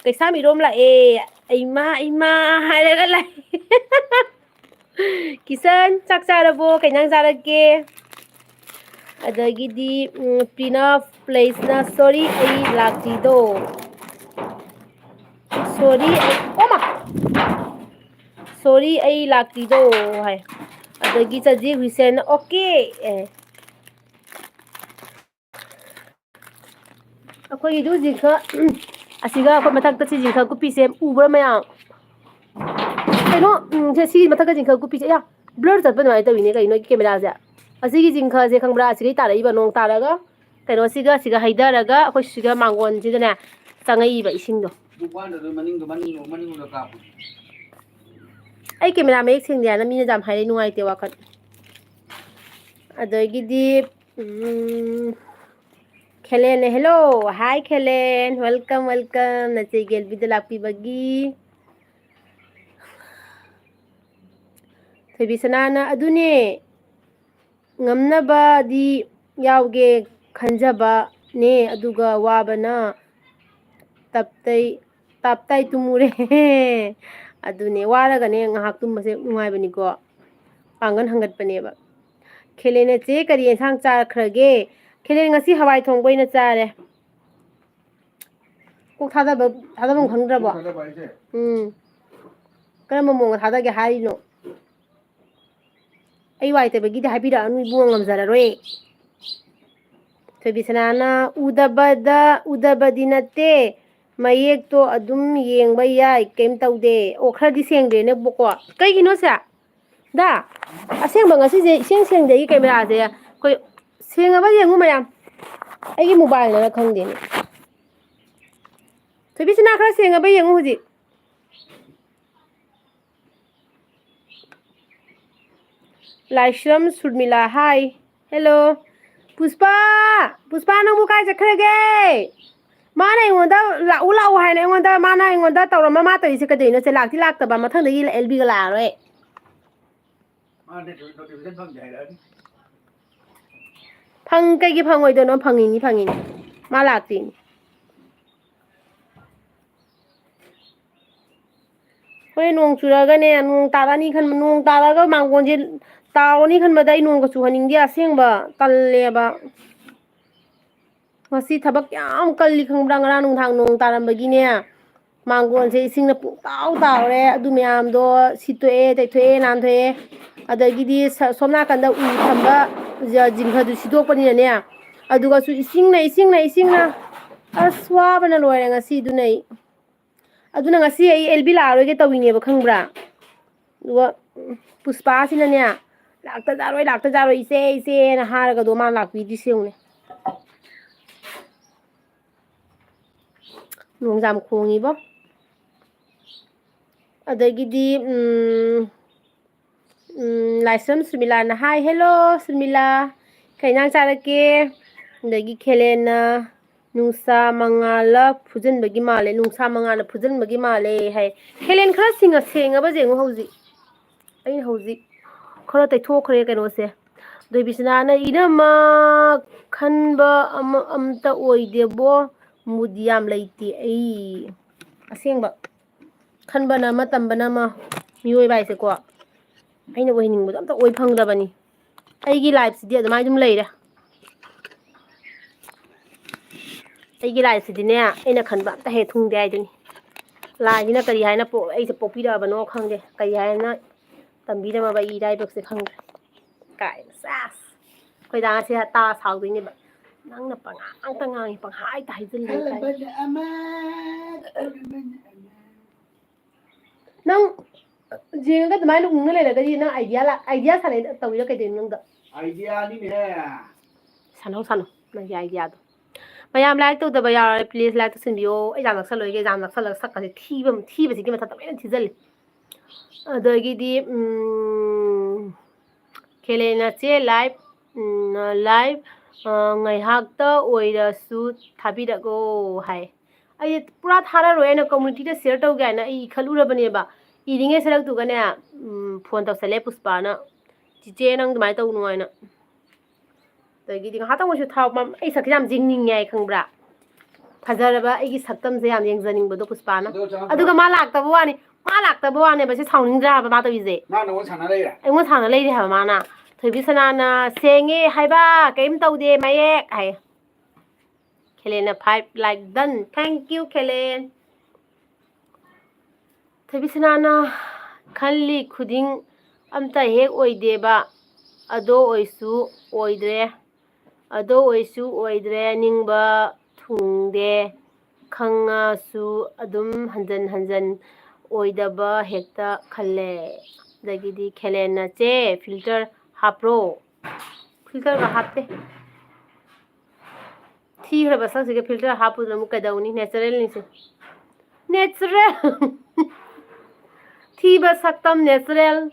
"ꯀꯩꯁꯥꯝ ꯏꯔꯣꯝ ꯂꯥꯛꯑꯦ, ꯏꯃꯥ, ꯏꯃꯥ" ꯍꯥꯏꯔꯒ ꯂꯥꯛꯑꯦ꯫ ꯀꯤꯁꯟ, ꯆꯥꯛ ꯆꯥꯔꯕꯣ? ꯀꯩ ꯏꯟꯖꯥꯡ ꯆꯥꯔꯒꯦ? ꯑꯗꯒꯤꯗꯤ, ꯎꯝ, ꯄ꯭ꯔꯤꯅꯐ ꯄ꯭ꯂꯦꯁꯅ, "Sorry, ꯑꯩ ꯂꯥꯛꯇ꯭ꯔꯤꯗꯣ꯫ Sorry, ꯑꯩ, ꯑꯣꯃꯥ! Sorry, ꯑꯩ ꯂꯥꯛꯇ꯭ꯔꯤꯗꯣ" ꯍꯥꯏ꯫ ꯑꯗꯒꯤ ꯆꯖꯤ ꯍꯨꯏꯁꯦꯟꯅ, "Okay" ꯑꯦ꯫ ꯑꯩꯈꯣꯏꯒꯤꯗꯨ ꯍꯧꯖꯤꯛꯀ, ꯑꯁꯤꯒ ꯑꯩꯈꯣꯏ ꯃꯊꯛꯇ ꯁꯤ ꯖꯤꯡꯈ ꯀꯨꯞꯄꯤꯁꯦ ꯎꯕ꯭ꯔꯥ ꯃꯌꯥꯝ? ꯀꯩꯅꯣ, ꯎꯝ, ꯁꯦ ꯁꯤ ꯃꯊꯛꯇ ꯖꯤꯡꯈ ꯀꯨꯞꯄꯤꯁꯦ, ꯑꯌꯥ, blur ꯆꯠꯄ ꯑꯗꯨꯃꯥꯏꯅ ꯇꯧꯋꯤꯅꯦ ꯀꯩꯅꯣ ꯑꯩꯒꯤ cameraꯁꯦ? ꯑꯁꯤꯒꯤ ꯖꯤꯡꯈꯁꯦ ꯈꯪꯕ꯭ꯔꯥ? ꯑꯁꯤꯗꯩ ꯇꯥꯔꯛꯏꯕ ꯅꯣꯡ ꯇꯥꯔꯒ, ꯀꯩꯅꯣꯁꯤꯒ, ꯁꯤꯒ ꯍꯩꯊꯔꯒ ꯑꯩꯈꯣꯏ ꯁꯤꯒ ꯃꯥꯡꯒꯣꯟꯁꯤꯗꯅꯦ ꯆꯪꯉꯛꯏꯕ ꯏꯁꯤꯡꯗꯣ꯫ ꯑꯗꯨ ꯄꯥꯟꯗ꯭ꯔꯗꯤ ꯃꯅꯤꯡꯗꯣ, ꯃꯅꯤꯡꯗꯣ, ꯃꯅꯤꯡꯂꯣꯝꯗ ꯀꯥꯞꯄꯣ꯫ ꯑꯩ camera ꯃꯌꯦꯛ ꯁꯦꯡꯗꯦ ꯍꯥꯏꯅ ꯃꯤꯅ ꯌꯥꯝ ꯍꯥꯏꯔꯛꯏ, ꯅꯨꯡꯉꯥꯏꯇꯦ ꯋꯥꯈꯜ꯫ ꯑꯗꯒꯤꯗꯤ, ꯎꯝ, ꯈꯦꯂꯦꯟꯅ, "Hello, hi ꯈꯦꯂꯦꯟ, welcome, welcome, ꯅꯆꯦ ꯒꯦꯜꯕꯤꯗ ꯂꯥꯛꯄꯤꯕꯒꯤ꯫" ꯊꯣꯏꯕꯤꯁꯅꯥꯅ, "ꯑꯗꯨꯅꯦ, ꯉꯝꯅꯕꯗꯤ ꯌꯥꯎꯒꯦ ꯈꯟꯖꯕꯅꯦ, ꯑꯗꯨꯒ ꯋꯥꯕꯅ ꯇꯞꯇꯩ, ꯇꯞꯇꯥꯏ ꯇꯨꯝꯃꯨꯔꯦ꯫" ꯑꯗꯨꯅꯦ, ꯋꯥꯔꯒꯅꯦ ꯉꯥꯏꯍꯥꯛ ꯇꯨꯝꯕꯁꯦ ꯅꯨꯡꯉꯥꯏꯕꯅꯤꯀꯣ, ꯄꯥꯡꯒꯜ ꯍꯟꯒꯠꯄꯅꯦꯕ꯫ ꯈꯦꯂꯦꯟꯅ, "ꯆꯦ, ꯀꯔꯤ ꯑꯦꯟꯁꯥꯡ ꯆꯥꯈ꯭ꯔꯒꯦ?" ꯈꯦꯂꯦꯟ ꯉꯁꯤ ꯍꯋꯥꯏ ꯊꯣꯡꯕ ꯑꯣꯏꯅ ꯆꯥꯔꯦ꯫ ꯀꯣꯛ ꯊꯥꯗꯕ, ꯊꯥꯗꯐꯝ ꯈꯪꯗ꯭ꯔꯕꯣ? ꯀꯣꯛ ꯊꯥꯗꯕ ꯍꯥꯏꯁꯦ? ꯎꯝ꯫ ꯀꯔꯝꯕ ꯃꯑꯣꯡꯗ ꯊꯥꯗꯒꯦ ꯍꯥꯏꯔꯤꯅꯣ? ꯑꯩ ꯋꯥꯏ ꯇꯩꯕꯒꯤꯗꯤ ꯍꯥꯏꯕꯤꯔꯛꯑꯅꯨ ꯏꯕꯨꯡꯉꯣ, ꯉꯝꯖꯔꯔꯣꯏ꯫ ꯊꯣꯏꯕꯤꯁꯅꯥꯅ, "ꯎꯗꯕꯗ, ꯎꯗꯕꯗꯤ ꯅꯠꯇꯦ, ꯃꯌꯦꯛꯇꯣ ꯑꯗꯨꯝ ꯌꯦꯡꯕ ꯌꯥꯏ, ꯀꯩꯝ ꯇꯧꯗꯦ꯫" ꯑꯣ, ꯈꯔꯗꯤ ꯁꯦꯡꯗ꯭ꯔꯦꯅꯦꯕꯀꯣ꯫ ꯀꯩꯒꯤꯅꯣ ꯁꯦ? ꯗꯥ, ꯑꯁꯦꯡꯕ ꯉꯁꯤꯁꯦ ꯏꯁꯦꯡ ꯁꯦꯡꯗꯦ ꯑꯩꯒꯤ cameraꯁꯦ꯫ ꯑꯩꯈꯣꯏ ꯁꯦꯡꯉꯕ ꯌꯦꯡꯉꯨ ꯃꯌꯥꯝ꯫ ꯑꯩꯒꯤ mobileꯅꯔ ꯈꯪꯗꯦꯅꯦ꯫ ꯕꯦꯕꯤꯁꯤꯅꯥ, ꯈꯔ ꯁꯦꯡꯉꯕ ꯌꯦꯡꯉꯨ ꯍꯧꯖꯤꯛ꯫ ꯂꯥꯏꯁ꯭ꯔꯝ ꯁꯨꯔꯃꯤꯂꯥ, ꯍꯥꯏ꯫ ꯍꯦꯜꯂꯣ꯫ ꯄꯨꯁꯄꯥ! ꯄꯨꯁꯄꯥ, ꯅꯪꯕꯨ ꯀꯥꯏ ꯆꯠꯈ꯭ꯔꯒꯦ? ꯃꯥꯅ ꯑꯩꯉꯣꯟꯗ ꯂꯥꯛꯎ ꯂꯥꯛꯎ ꯍꯥꯏꯅ ꯑꯩꯉꯣꯟꯗ, ꯃꯥꯅ ꯑꯩꯉꯣꯟꯗ ꯇꯧꯔꯝꯃ ꯃꯥ ꯇꯧꯔꯤꯁꯦ ꯀꯩꯗꯧꯅꯣ? ꯁꯦ, ꯂꯥꯛꯇꯤ ꯂꯥꯛꯇꯕ, ꯃꯊꯪꯗꯒꯤ ꯑꯦꯜ ꯕꯤꯒ ꯂꯥꯛꯑꯔꯣꯏ꯫ ꯃꯥꯅꯦ, ꯅꯣꯇꯤꯐꯤꯀꯦꯁꯟ ꯐꯪꯗꯦ ꯍꯥꯏꯔꯛꯑꯅꯤ꯫ ꯐꯪ-, ꯀꯩꯒꯤ ꯐꯪꯉꯣꯏꯗꯣꯏꯅꯣ? ꯐꯪꯉꯤꯅꯤ, ꯐꯪꯉꯤꯅꯤ꯫ ꯃꯥ ꯂꯥꯛꯇꯦꯅꯤ꯫ ꯍꯣꯔꯦꯟ ꯅꯣꯡ ꯆꯨꯔꯛꯑꯒꯅꯦ, ꯅꯣꯡ ꯇꯥꯔꯛꯑꯅꯤ ꯈꯟꯕ, ꯅꯣꯡ ꯇꯥꯔꯛꯑꯒ ꯃꯥꯡꯒꯣꯟꯁꯦ ꯇꯥꯎꯔꯅꯤ ꯈꯟꯕꯗ ꯑꯩ ꯅꯣꯡꯒ ꯆꯨꯍꯟꯅꯤꯡꯗꯦ ꯑꯁꯦꯡꯕ, ꯇꯜꯂꯦꯕ꯫ ꯉꯁꯤ ꯊꯕꯛ ꯌꯥꯝ ꯀꯜꯂꯤ ꯈꯪꯕ꯭ꯔꯥ? ꯉꯔꯥꯡ ꯅꯨꯡꯗꯥꯡ ꯅꯣꯡ ꯇꯥꯔꯝꯕꯒꯤꯅꯦ, ꯃꯥꯡꯒꯣꯟꯁꯦ ꯏꯁꯤꯡꯅ ꯄꯨꯡꯇꯥꯎ ꯇꯥꯎꯔꯦ꯫ ꯑꯗꯨ ꯃꯌꯥꯝꯗꯣ ꯁꯤꯠꯇꯣꯛꯑꯦ, ꯇꯩꯊꯣꯛꯑꯦ, ꯅꯥꯟꯊꯣꯛꯑꯦ꯫ ꯑꯗꯒꯤꯗꯤ ꯁ-, ꯁꯣꯝ ꯅꯥꯀꯟꯗ ꯎ ꯊꯝꯕ ꯖ-, ꯖꯤꯡꯒꯗꯨ ꯁꯤꯠꯇꯣꯛꯄꯅꯤꯅꯅꯦ, ꯑꯗꯨꯒꯁꯨ ꯏꯁꯤꯡꯅ, ꯏꯁꯤꯡꯅ, ꯏꯁꯤꯡꯅ꯫ ꯑꯁ, ꯋꯥꯕꯅ ꯂꯣꯏꯔꯦ ꯉꯁꯤꯗꯨꯅ ꯑꯩ꯫ ꯑꯗꯨꯅ ꯉꯁꯤ ꯑꯩ ꯑꯦꯜ ꯕꯤ ꯂꯥꯛꯑꯔꯣꯏꯒꯦ ꯇꯧꯔꯤꯅꯦꯕ, ꯈꯪꯕ꯭ꯔꯥ? ꯑꯗꯨꯒ, ꯎꯝ, ꯄꯨꯁꯄꯥꯁꯤꯅꯅꯦ, "ꯂꯥꯛꯇꯖꯥꯔꯣꯏ, ꯂꯥꯛꯇꯖꯥꯔꯣꯏ, ꯏꯆꯦ, ꯏꯆꯦꯅ" ꯍꯥꯏꯔꯒꯗꯣ ꯃꯥ ꯂꯥꯛꯄꯤꯗ꯭ꯔꯤꯁꯦ ꯌꯦꯡꯉꯨꯅꯦ꯫ ꯅꯣꯡꯖꯥꯝ ꯈꯣꯡꯉꯤꯕꯣ꯫ ꯑꯗꯒꯤꯗꯤ, ꯎꯝ, ꯎꯝ, ꯂꯥꯏꯁ꯭ꯔꯝ ꯁꯨꯔꯃꯤꯂꯥꯅ ꯍꯥꯏ, "ꯍꯦꯜꯂꯣ, ꯁꯨꯔꯃꯤꯂꯥ, ꯀꯩ ꯏꯟꯖꯥꯡ ꯆꯥꯔꯛꯀꯦ?" ꯑꯗꯒꯤ ꯈꯦꯂꯦꯟꯅ, "ꯅꯨꯡꯁꯥ ꯃꯉꯥꯜꯂ ꯐꯨꯖꯤꯟꯕꯒꯤ ꯃꯥꯜꯂꯦ, ꯅꯨꯡꯁꯥ ꯃꯉꯥꯜꯅ ꯐꯨꯖꯤꯟꯕꯒꯤ ꯃꯥꯜꯂꯦ" ꯍꯥꯏ꯫ ꯈꯦꯂꯦꯟ ꯈꯔ ꯁꯤꯡꯉ-, ꯁꯦꯡꯉꯕ ꯌꯦꯡꯉꯨ ꯍꯧꯖꯤꯛ꯫ ꯑꯩꯅ ꯍꯧꯖꯤꯛ ꯈꯔ ꯇꯩꯊꯣꯛꯈ꯭ꯔꯦ ꯀꯩꯅꯣꯁꯦ꯫ ꯗꯣꯏꯕꯤꯁꯅꯥꯅ, "ꯏꯅꯝꯃ, ꯈꯟꯕ ꯑꯃ, ꯑꯝꯇ ꯑꯣꯏꯗꯦꯕꯣ, ꯃꯨꯗ ꯌꯥꯝ ꯂꯩꯇꯦ ꯑꯩ"꯫ ꯑꯁꯦꯡꯕ꯫ ꯈꯟꯕꯅ ꯑꯃ, ꯇꯝꯕꯅ ꯑꯃ, ꯃꯤꯑꯣꯏꯕ ꯍꯥꯏꯁꯦꯀꯣ꯫ ꯑꯩꯅ ꯑꯣꯏꯍꯟꯅꯤꯡꯕꯗꯣ ꯑꯝꯇ ꯑꯣꯏ ꯐꯪꯗꯕꯅꯤ꯫ ꯑꯩꯒꯤ ꯂꯥꯏꯐꯁꯤꯗꯤ ꯑꯗꯨꯃꯥꯏꯅ ꯑꯗꯨꯝ ꯂꯩꯔꯦ꯫ ꯑꯩꯒꯤ ꯂꯥꯏꯐꯁꯤꯗꯤꯅꯦ, ꯑꯩꯅ ꯈꯟꯕ ꯑꯝꯇ ꯍꯦꯛ ꯊꯨꯡꯗꯦ ꯍꯥꯏꯗꯨꯅꯤ꯫ ꯂꯥꯏꯁꯤꯅ ꯀꯔꯤ ꯍꯥꯏꯅ ꯄꯣꯛ-, ꯑꯩꯁꯦ ꯄꯣꯛꯄꯤꯔꯛꯑꯕꯅꯣ ꯈꯪꯗꯦ, ꯀꯔꯤ ꯍꯥꯏꯅ ꯇꯝꯕꯤꯔꯝꯃꯕ ꯑꯩ ꯏꯔꯥꯏꯕꯛꯁꯦ ꯈꯪꯗ꯭ꯔꯦ꯫ ꯀꯥꯏꯅ, ꯁꯦꯁ! ꯑꯩꯈꯣꯏ ꯗꯥꯁꯦ ꯇꯥ ꯁꯥꯎꯗꯣꯏꯅꯦꯕ꯫ "ꯅꯪꯅ ꯄꯉꯥꯡꯇ ꯉꯥꯡꯉꯤ, ꯄꯪꯍꯥꯏꯗ ꯍꯥꯏꯖꯤꯜꯂꯤ" ꯀꯥꯏꯅ꯫ ꯈꯜꯂꯕꯅ ꯑꯃ, ꯈꯜꯂꯕꯅ ꯑꯃ꯫ ꯅꯪ ꯌꯦꯡꯉꯒ ꯑꯗꯨꯃꯥꯏꯅ ꯎꯪꯉ ꯂꯩꯔꯒꯗꯤ ꯅꯪ ꯑꯥꯏꯗꯤꯌꯥ ꯂꯥ-, ꯑꯥꯏꯗꯤꯌꯥ ꯁꯥꯟꯅꯩ ꯇꯧꯔꯤꯔꯣ ꯀꯩꯗꯧꯔꯤꯅꯣ ꯅꯪꯗꯣ? ꯑꯥꯏꯗꯤꯌꯥꯅꯤꯅꯦ꯫ ꯁꯥꯟꯅꯧ, ꯁꯥꯟꯅꯧ, ꯅꯪꯒꯤ ꯑꯥꯏꯗꯤꯌꯥꯗꯣ꯫ ꯃꯌꯥꯝ like ꯇꯧꯗꯕ ꯌꯥꯎꯔꯦ, please like ꯇꯧꯁꯤꯟꯕꯤꯌꯣ꯫ ꯑꯩ ꯌꯥꯝ ꯅꯛꯁꯜꯂꯣꯏꯒꯦ, ꯌꯥꯝ ꯅꯛꯁꯜꯂꯒ ꯁꯛꯀꯁꯦ ꯊꯤꯕ, ꯊꯤꯕꯁꯤꯒꯤ ꯃꯊꯛꯇ ꯂꯣꯏꯅ ꯊꯤꯖꯤꯜꯂꯤ꯫ ꯑꯗꯒꯤꯗꯤ, ꯎꯝ, ꯈꯦꯂꯦꯅ ꯆꯦ live, ꯎꯝ, live, ꯑ, ꯉꯥꯏꯍꯥꯛꯇ ꯑꯣꯏꯔꯁꯨ ꯊꯥꯕꯤꯔꯛꯑꯣ ꯍꯥꯏ꯫ ꯑꯩ ꯄꯨꯔꯥ ꯊꯥꯔꯔꯣꯏ, ꯑꯩꯅ community ꯗ share ꯇꯧꯒꯦ ꯍꯥꯏꯅ ꯑꯩ ꯏꯈꯠꯂꯨꯔꯕꯅꯦꯕ꯫ ꯏꯔꯤꯉꯩ ꯁꯔꯛꯇꯨꯒꯅꯦ, ꯎꯝ, phone ꯇꯧꯁꯜꯂꯦ ꯄꯨꯁꯄꯥꯅ, "ꯆꯤꯆꯦ, ꯅꯪ ꯑꯗꯨꯃꯥꯏꯅ ꯇꯧꯅꯨ" ꯍꯥꯏꯅ꯫ ꯑꯗꯒꯤꯗꯤ ꯉꯥꯏꯍꯥꯛꯇꯪ ꯑꯣꯏꯁꯨ ꯊꯥꯎ ꯃꯝ-, ꯑꯩ ꯁꯛꯁꯦ ꯌꯥꯝ ꯌꯦꯡꯅꯤꯡꯉꯦ ꯍꯥꯏ, ꯈꯪꯕ꯭ꯔꯥ? ꯐꯖꯔꯕ ꯑꯩꯒꯤ ꯁꯛꯇꯝꯁꯦ ꯌꯥꯝ ꯌꯦꯡꯖꯅꯤꯡꯕꯗꯣ ꯄꯨꯁꯄꯥꯅ꯫ ꯑꯗꯣ ꯆꯪꯉꯛꯄ꯭ꯔꯣ? ꯑꯗꯨꯒ ꯃꯥ ꯂꯥꯛꯇꯕ ꯋꯥꯅꯤ, ꯃꯥ ꯂꯥꯛꯇꯕ ꯋꯥꯅꯦꯕ, ꯁꯤ ꯁꯥꯎꯅꯤꯡꯗ꯭ꯔꯥ ꯍꯥꯏꯕ ꯃꯥ ꯇꯧꯔꯤꯁꯦ? ꯃꯥ ꯅꯉꯣꯟ ꯁꯥꯟꯅ ꯂꯩꯔꯦ? ꯑꯩꯉꯣꯟ ꯁꯥꯎꯅ ꯂꯩꯔꯤ ꯍꯥꯏꯕ ꯃꯥꯅ꯫ "ꯊꯣꯏꯕꯤ ꯁꯅꯥꯅ ꯁꯦꯡꯉꯦ ꯍꯥꯏꯕ, ꯀꯔꯤꯝ ꯇꯧꯗꯦ ꯃꯌꯦꯛ" ꯍꯥꯏ꯫ ꯈꯦꯂꯦꯟꯅ five like done. Thank you, ꯈꯦꯂꯦꯟ꯫ ꯊꯣꯏꯕꯤ ꯁꯅꯥꯅ ꯈꯜꯂꯤ ꯈꯨꯗꯤꯡ ꯑꯝꯇ ꯍꯦꯛ ꯑꯣꯏꯗꯦꯕ꯫ ꯑꯗꯣ ꯑꯣꯏꯁꯨ ꯑꯣꯏꯗ꯭ꯔꯦ꯫ ꯑꯗꯣ ꯑꯣꯏꯁꯨ ꯑꯣꯏꯗ꯭ꯔꯦ꯫ ꯅꯤꯡꯕ ꯊꯨꯡꯗꯦ꯫ ꯈꯪꯉꯁꯨ ꯑꯗꯨꯝ ꯍꯟꯖꯟ ꯍꯟꯖꯟ ꯑꯣꯏꯗꯕ ꯍꯦꯛꯇ ꯈꯜꯂꯦ꯫ ꯑꯗꯒꯤꯗꯤ ꯈꯦꯂꯦꯟꯅ, "ꯆꯦ, filter ꯍꯥꯞꯄ꯭ꯔꯣ?" Filter ꯒ ꯍꯥꯞꯇꯦ꯫ ꯊꯤꯈ꯭ꯔꯕ ꯁꯛꯁꯤꯒ filter ꯍꯥꯞꯄꯨꯗꯅ ꯑꯃꯨꯛ ꯀꯩꯗꯧꯅꯤ? Natural ꯅꯤꯁꯦ꯫ Natural꯫ ꯊꯤꯕ ꯁꯛꯇꯝ natural꯫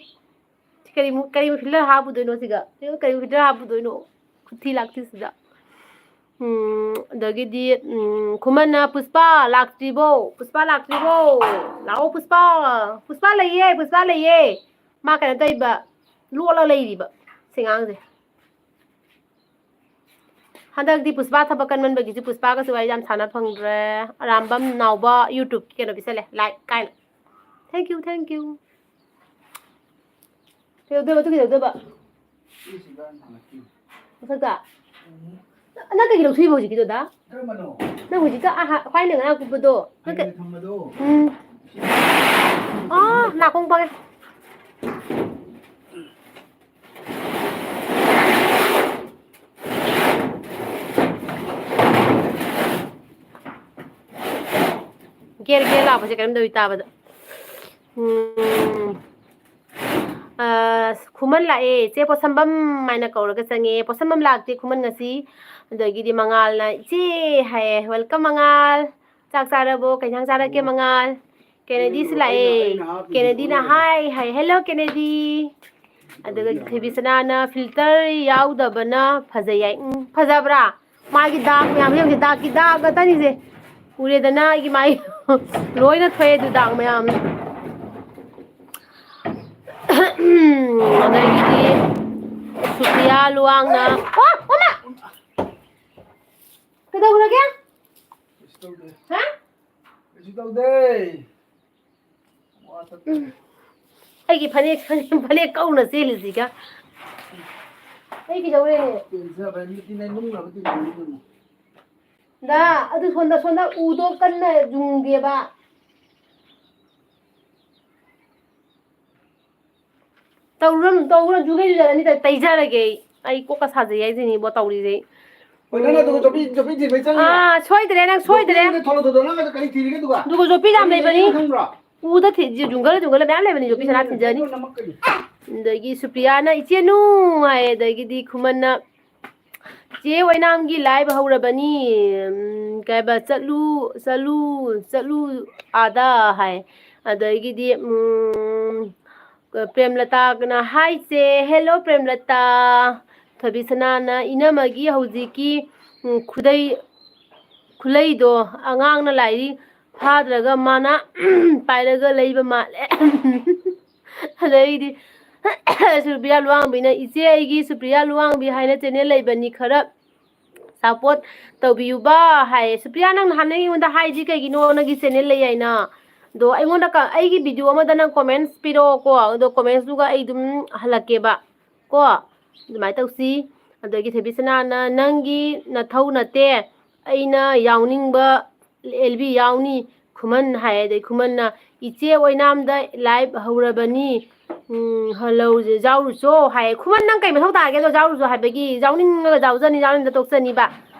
ꯀꯔꯤꯃꯨꯛ, ꯀꯔꯤ filter ꯍꯥꯞꯄꯨꯗꯣꯏꯅꯣ ꯁꯤꯒ? ꯁꯤꯒ ꯀꯔꯤ filter ꯍꯥꯞꯄꯨꯗꯣꯏꯅꯣ? ꯈꯨꯊꯤ ꯂꯥꯛꯊꯤꯁꯤꯗ꯫ ꯎꯝ, ꯑꯗꯒꯤꯗꯤ, ꯎꯝ, ꯈꯨꯃꯟꯅ, "ꯄꯨꯁꯄꯥ ꯂꯥꯛꯇ꯭ꯔꯤꯕꯣ? ꯄꯨꯁꯄꯥ ꯂꯥꯛꯇ꯭ꯔꯤꯕꯣ? ꯂꯥꯛꯑꯣ ꯄꯨꯁꯄꯥ! ꯄꯨꯁꯄꯥ ꯂꯩꯌꯦ, ꯄꯨꯁꯄꯥ ꯂꯩꯌꯦ!" ꯃꯥ ꯀꯩꯅꯣ ꯇꯧꯔꯤꯕ, ꯂꯣꯠꯂ ꯂꯩꯔꯤꯕ ꯁꯤ ꯑꯉꯥꯡꯁꯦ꯫ ꯍꯟꯗꯛꯇꯤ ꯄꯨꯁꯄꯥ ꯊꯕꯛ ꯀꯟꯃꯟꯕꯒꯤꯁꯨ ꯄꯨꯁꯄꯥꯒꯁꯨ ꯋꯥꯔꯤ ꯌꯥꯝ ꯁꯥꯟꯅ ꯐꯪꯗ꯭ꯔꯦ꯫ ꯑꯔꯥꯝꯕꯝ ꯅꯥꯎꯕ YouTube ꯀꯤ ꯀꯩꯅꯣ ꯄꯤꯁꯜꯂꯦ, like ꯀꯥꯏꯅ꯫ Thank you, thank you. ꯀꯩꯗꯧꯗꯣꯏꯕ? ꯑꯗꯨ ꯀꯩꯗꯧꯗꯣꯏꯕ? ꯃꯊꯛꯇ? ꯅꯪ ꯀꯩꯒꯤ ꯂꯧꯊꯣꯛꯏꯕ ꯍꯧꯖꯤꯛꯀꯤꯗꯣ, ꯗꯥ? ꯀꯔꯝꯕꯅꯣ? ꯅꯪ ꯍꯧꯖꯤꯛꯀ ꯑꯍ-, ꯈ꯭ꯋꯥꯏ ꯅꯪ ꯉꯔꯥꯡ ꯀꯨꯞꯄꯗꯣ? ꯅꯪ ꯀꯩ-, ꯊꯝꯕꯗꯣ? ꯎꯝ꯫ ꯑꯣ, ꯅꯥꯀꯣꯡ ꯄꯪꯉꯦ꯫ ꯒꯦꯔ ꯒꯦꯔ ꯂꯥꯎꯕꯁꯦ ꯀꯩꯅꯣꯝ ꯇꯧꯏ ꯇꯥꯕꯗ꯫ ꯎꯝ꯫ ꯑ, ꯈꯨꯃꯟ ꯂꯥꯛꯑꯦ, ꯆꯦ ꯄꯣꯠꯁꯝꯕꯝ ꯍꯥꯏꯅ ꯀꯧꯔꯒ ꯆꯪꯉꯦ꯫ ꯄꯣꯠꯁꯝꯕꯝ ꯂꯥꯛꯇꯦ ꯈꯨꯃꯟ ꯉꯁꯤ꯫ ꯑꯗꯒꯤꯗꯤ ꯃꯉꯥꯜꯅ "ꯏꯆꯦ" ꯍꯥꯏꯌꯦ꯫ "Welcome ꯃꯉꯥꯜ꯫ ꯆꯥꯛ ꯆꯥꯔꯕꯣ? ꯀꯩ ꯏꯟꯁꯥꯡ ꯆꯥꯔꯛꯀꯦ ꯃꯉꯥꯜ?" ꯀꯦꯅꯦꯗꯤꯁꯨ ꯂꯥꯛꯑꯦ꯫ ꯀꯦꯅꯦꯗꯤꯅ "ꯍꯥꯏ" ꯍꯥꯏ꯫ "Hello ꯀꯦꯅꯦꯗꯤ"꯫ ꯑꯗꯨꯒ ꯊꯣꯏꯕꯤꯁꯅꯥꯅ "Filter ꯌꯥꯎꯗꯕꯅ ꯐꯖꯩ" ꯍꯥꯏ꯫ ꯎꯝ, ꯐꯖꯕ꯭ꯔꯥ? ꯃꯥꯒꯤ ꯗꯥꯛ ꯃꯌꯥꯝ ꯌꯦꯡꯁꯦ, ꯗꯥꯛꯀꯤ ꯗꯥꯛ ꯉꯥꯛꯇꯅꯤꯁꯦ꯫ ꯎꯔꯦꯗꯅ ꯑꯩꯒꯤ ꯃꯥꯏ ꯂꯣꯏꯅ ꯊꯣꯛꯑꯦ ꯑꯗꯨ ꯗꯥꯛ ꯃꯌꯥꯝ꯫ ꯑꯗꯒꯤꯗꯤ ꯁꯨꯄ꯭ꯔꯤꯌꯥ ꯂꯨꯋꯥꯡꯅ, ꯑꯣ, ꯑꯣꯃꯥ! ꯀꯩꯗꯧꯔꯒꯦ? ꯀꯩꯁꯨ ꯇꯧꯗꯦ꯫ ꯍꯥ? ꯀꯩꯁꯨ ꯇꯧꯗꯦ꯫ ꯋꯥ ꯇꯠ-, ꯎꯝ꯫ ꯑꯩꯒꯤ ꯐꯅꯦꯛ, ꯐꯅꯦꯛ, ꯐꯅꯦꯛ ꯀꯧꯅ ꯆꯦꯜꯂꯤꯁꯤꯒ꯫ ꯑꯩ ꯀꯩꯗꯧꯔꯦ? ꯄꯦꯟꯖꯕ ꯃꯤꯠꯇꯤ ꯅꯪ ꯅꯨꯡꯅꯕ ꯇꯤꯟꯅꯔꯤꯗꯨꯅꯤ꯫ ꯗꯥ, ꯑꯗꯨ ꯁꯣꯝꯗ, ꯁꯣꯝꯗ ꯎꯗꯣ ꯀꯟꯅ ꯌꯨꯡꯗꯦꯕ꯫ ꯇꯧꯔꯝ-, ꯇꯧꯔ ꯖꯨꯒꯩ ꯖꯨꯒꯩ ꯑꯅꯤꯗ ꯇꯩꯖꯔꯒꯦ ꯑꯩ꯫ ꯑꯩ ꯀꯣꯛꯀ ꯁꯥꯖꯩ ꯍꯥꯏꯁꯤꯅꯤꯕꯣ ꯇꯧꯔꯤꯁꯦ꯫ ꯍꯣꯏ, ꯅꯪ ꯑꯗꯨꯒ ꯖꯣꯄꯤ, ꯖꯣꯄꯤ ꯊꯤꯕꯩ ꯆꯪꯉꯤꯔꯣ? ꯑꯥ, ꯁꯣꯏꯗ꯭ꯔꯦ, ꯅꯪ ꯁꯣꯏꯗ꯭ꯔꯦ꯫ ꯖꯣꯄꯤꯗ ꯊꯣꯂꯣ ꯊꯣꯂꯣ, ꯅꯪ ꯑꯗꯨ ꯀꯔꯤ ꯊꯤꯔꯤꯒꯦ ꯑꯗꯨꯒ? ꯑꯗꯨꯒ ꯖꯣꯄꯤ ꯌꯥꯝ ꯀꯔꯤ ꯂꯩꯕꯅꯤ꯫ ꯂꯩꯔꯤꯅꯣ ꯈꯪꯕ꯭ꯔꯣ? ꯎꯗ ꯊꯤ-, ꯖꯨꯡꯒꯜ, ꯖꯨꯡꯒꯜ ꯃꯌꯥꯝ ꯂꯩꯕꯅꯤ, ꯖꯣꯄꯤ ꯁꯅꯥ ꯊꯤꯟꯖꯅꯤ꯫ ꯅꯃꯛꯀꯅꯤ꯫ ꯑꯗꯒꯤ ꯁꯨꯄ꯭ꯔꯤꯌꯥꯅ "ꯏꯆꯦꯅꯨ" ꯍꯥꯏꯌꯦ, ꯑꯗꯒꯤꯗꯤ ꯈꯨꯃꯟꯅ "ꯆꯦ ꯑꯣꯏꯅꯥꯝꯒꯤ live ꯍꯧꯔꯕꯅꯤ, ꯎꯝ, ꯀꯩ ꯍꯥꯏꯕ, ꯆꯠꯂꯨ, ꯆꯠꯂꯨ, ꯆꯠꯂꯨ ꯑꯥꯗ" ꯍꯥꯏ꯫ ꯑꯗꯒꯤꯗꯤ, ꯎꯝ, ꯄ꯭ꯔꯦꯝꯂꯇꯥꯅ "ꯍꯥꯏ ꯆꯦ", "Hello ꯄ꯭ꯔꯦꯝꯂꯇꯥ"꯫ ꯊꯣꯏꯕꯤꯁꯅꯥꯅ "ꯏꯅꯝꯃꯒꯤ ꯍꯧꯖꯤꯛꯀꯤ, ꯎꯝ, ꯈꯨꯗꯩ, ꯈꯨꯂꯩꯗꯣ ꯑꯉꯥꯡꯅ ꯂꯥꯏꯔꯤ ꯐꯥꯗ꯭ꯔꯒ ꯃꯥꯅ ꯄꯥꯏꯔꯒ ꯂꯩꯕ ꯃꯥꯜꯂꯦ"꯫ ꯑꯗꯩꯗꯤ ꯁꯨꯄ꯭ꯔꯤꯌꯥ ꯂꯨꯋꯥꯡꯕꯤꯅ, "ꯏꯆꯦ, ꯑꯩꯒꯤ ꯁꯨꯄ꯭ꯔꯤꯌꯥ ꯂꯨꯋꯥꯡꯕꯤ ꯍꯥꯏꯅ channel ꯂꯩꯕꯅꯤ, ꯈꯔ support ꯇꯧꯕꯤꯌꯨꯕ" ꯍꯥꯏꯌꯦ꯫ ꯁꯨꯄ꯭ꯔꯤꯌꯥ, ꯅꯪ ꯅꯍꯥꯟ ꯑꯩꯉꯣꯟꯗ ꯍꯥꯏꯗꯤ ꯀꯩꯒꯤꯅꯣ ꯅꯪꯒꯤ channel ꯂꯩ ꯍꯥꯏꯅ? ꯑꯗꯣ ꯑꯩꯉꯣꯟꯗ ꯀ-, ꯑꯩꯒꯤ video ꯑꯃꯗ ꯅꯪ comments ꯄꯤꯔꯛꯑꯣꯀꯣ, ꯑꯗꯣ comments ꯇꯨꯒ ꯑꯩ ꯑꯗꯨꯝ ꯍꯜꯂꯛꯀꯦꯕ꯫ ꯀꯣ, ꯑꯗꯨꯃꯥꯏꯅ ꯇꯧꯁꯤ꯫ ꯑꯗꯒꯤ ꯊꯣꯏꯕꯤꯁꯅꯥꯅ "ꯅꯪꯒꯤ ꯅꯊꯧ ꯅꯠꯇꯦ, ꯑꯩꯅ ꯌꯥꯎꯅꯤꯡꯕ ꯑꯦꯜꯕꯤ ꯌꯥꯎꯅꯤ", ꯈꯨꯃꯟ ꯍꯥꯏ꯫ ꯑꯗꯩ ꯈꯨꯃꯟꯅ "ꯏꯆꯦ ꯑꯣꯏꯅꯥꯝꯗ live ꯍꯧꯔꯕꯅꯤ, ꯎꯝ, ꯍꯜꯂꯧ, ꯌꯥꯎꯔꯨꯆꯣ" ꯍꯥꯏ꯫ ꯈꯨꯃꯟ, ꯅꯪ ꯀꯩ ꯃꯊꯧ ꯇꯥꯒꯦ ꯑꯗꯣ? ꯌꯥꯎꯔꯨꯆꯣ ꯍꯥꯏꯕꯒꯤ, ꯌꯥꯎꯅꯤꯡꯉꯒ ꯌꯥꯎꯖꯅꯤ, ꯌꯥꯎꯅꯤꯡꯗ ꯇꯣꯛꯆꯅꯤꯕ꯫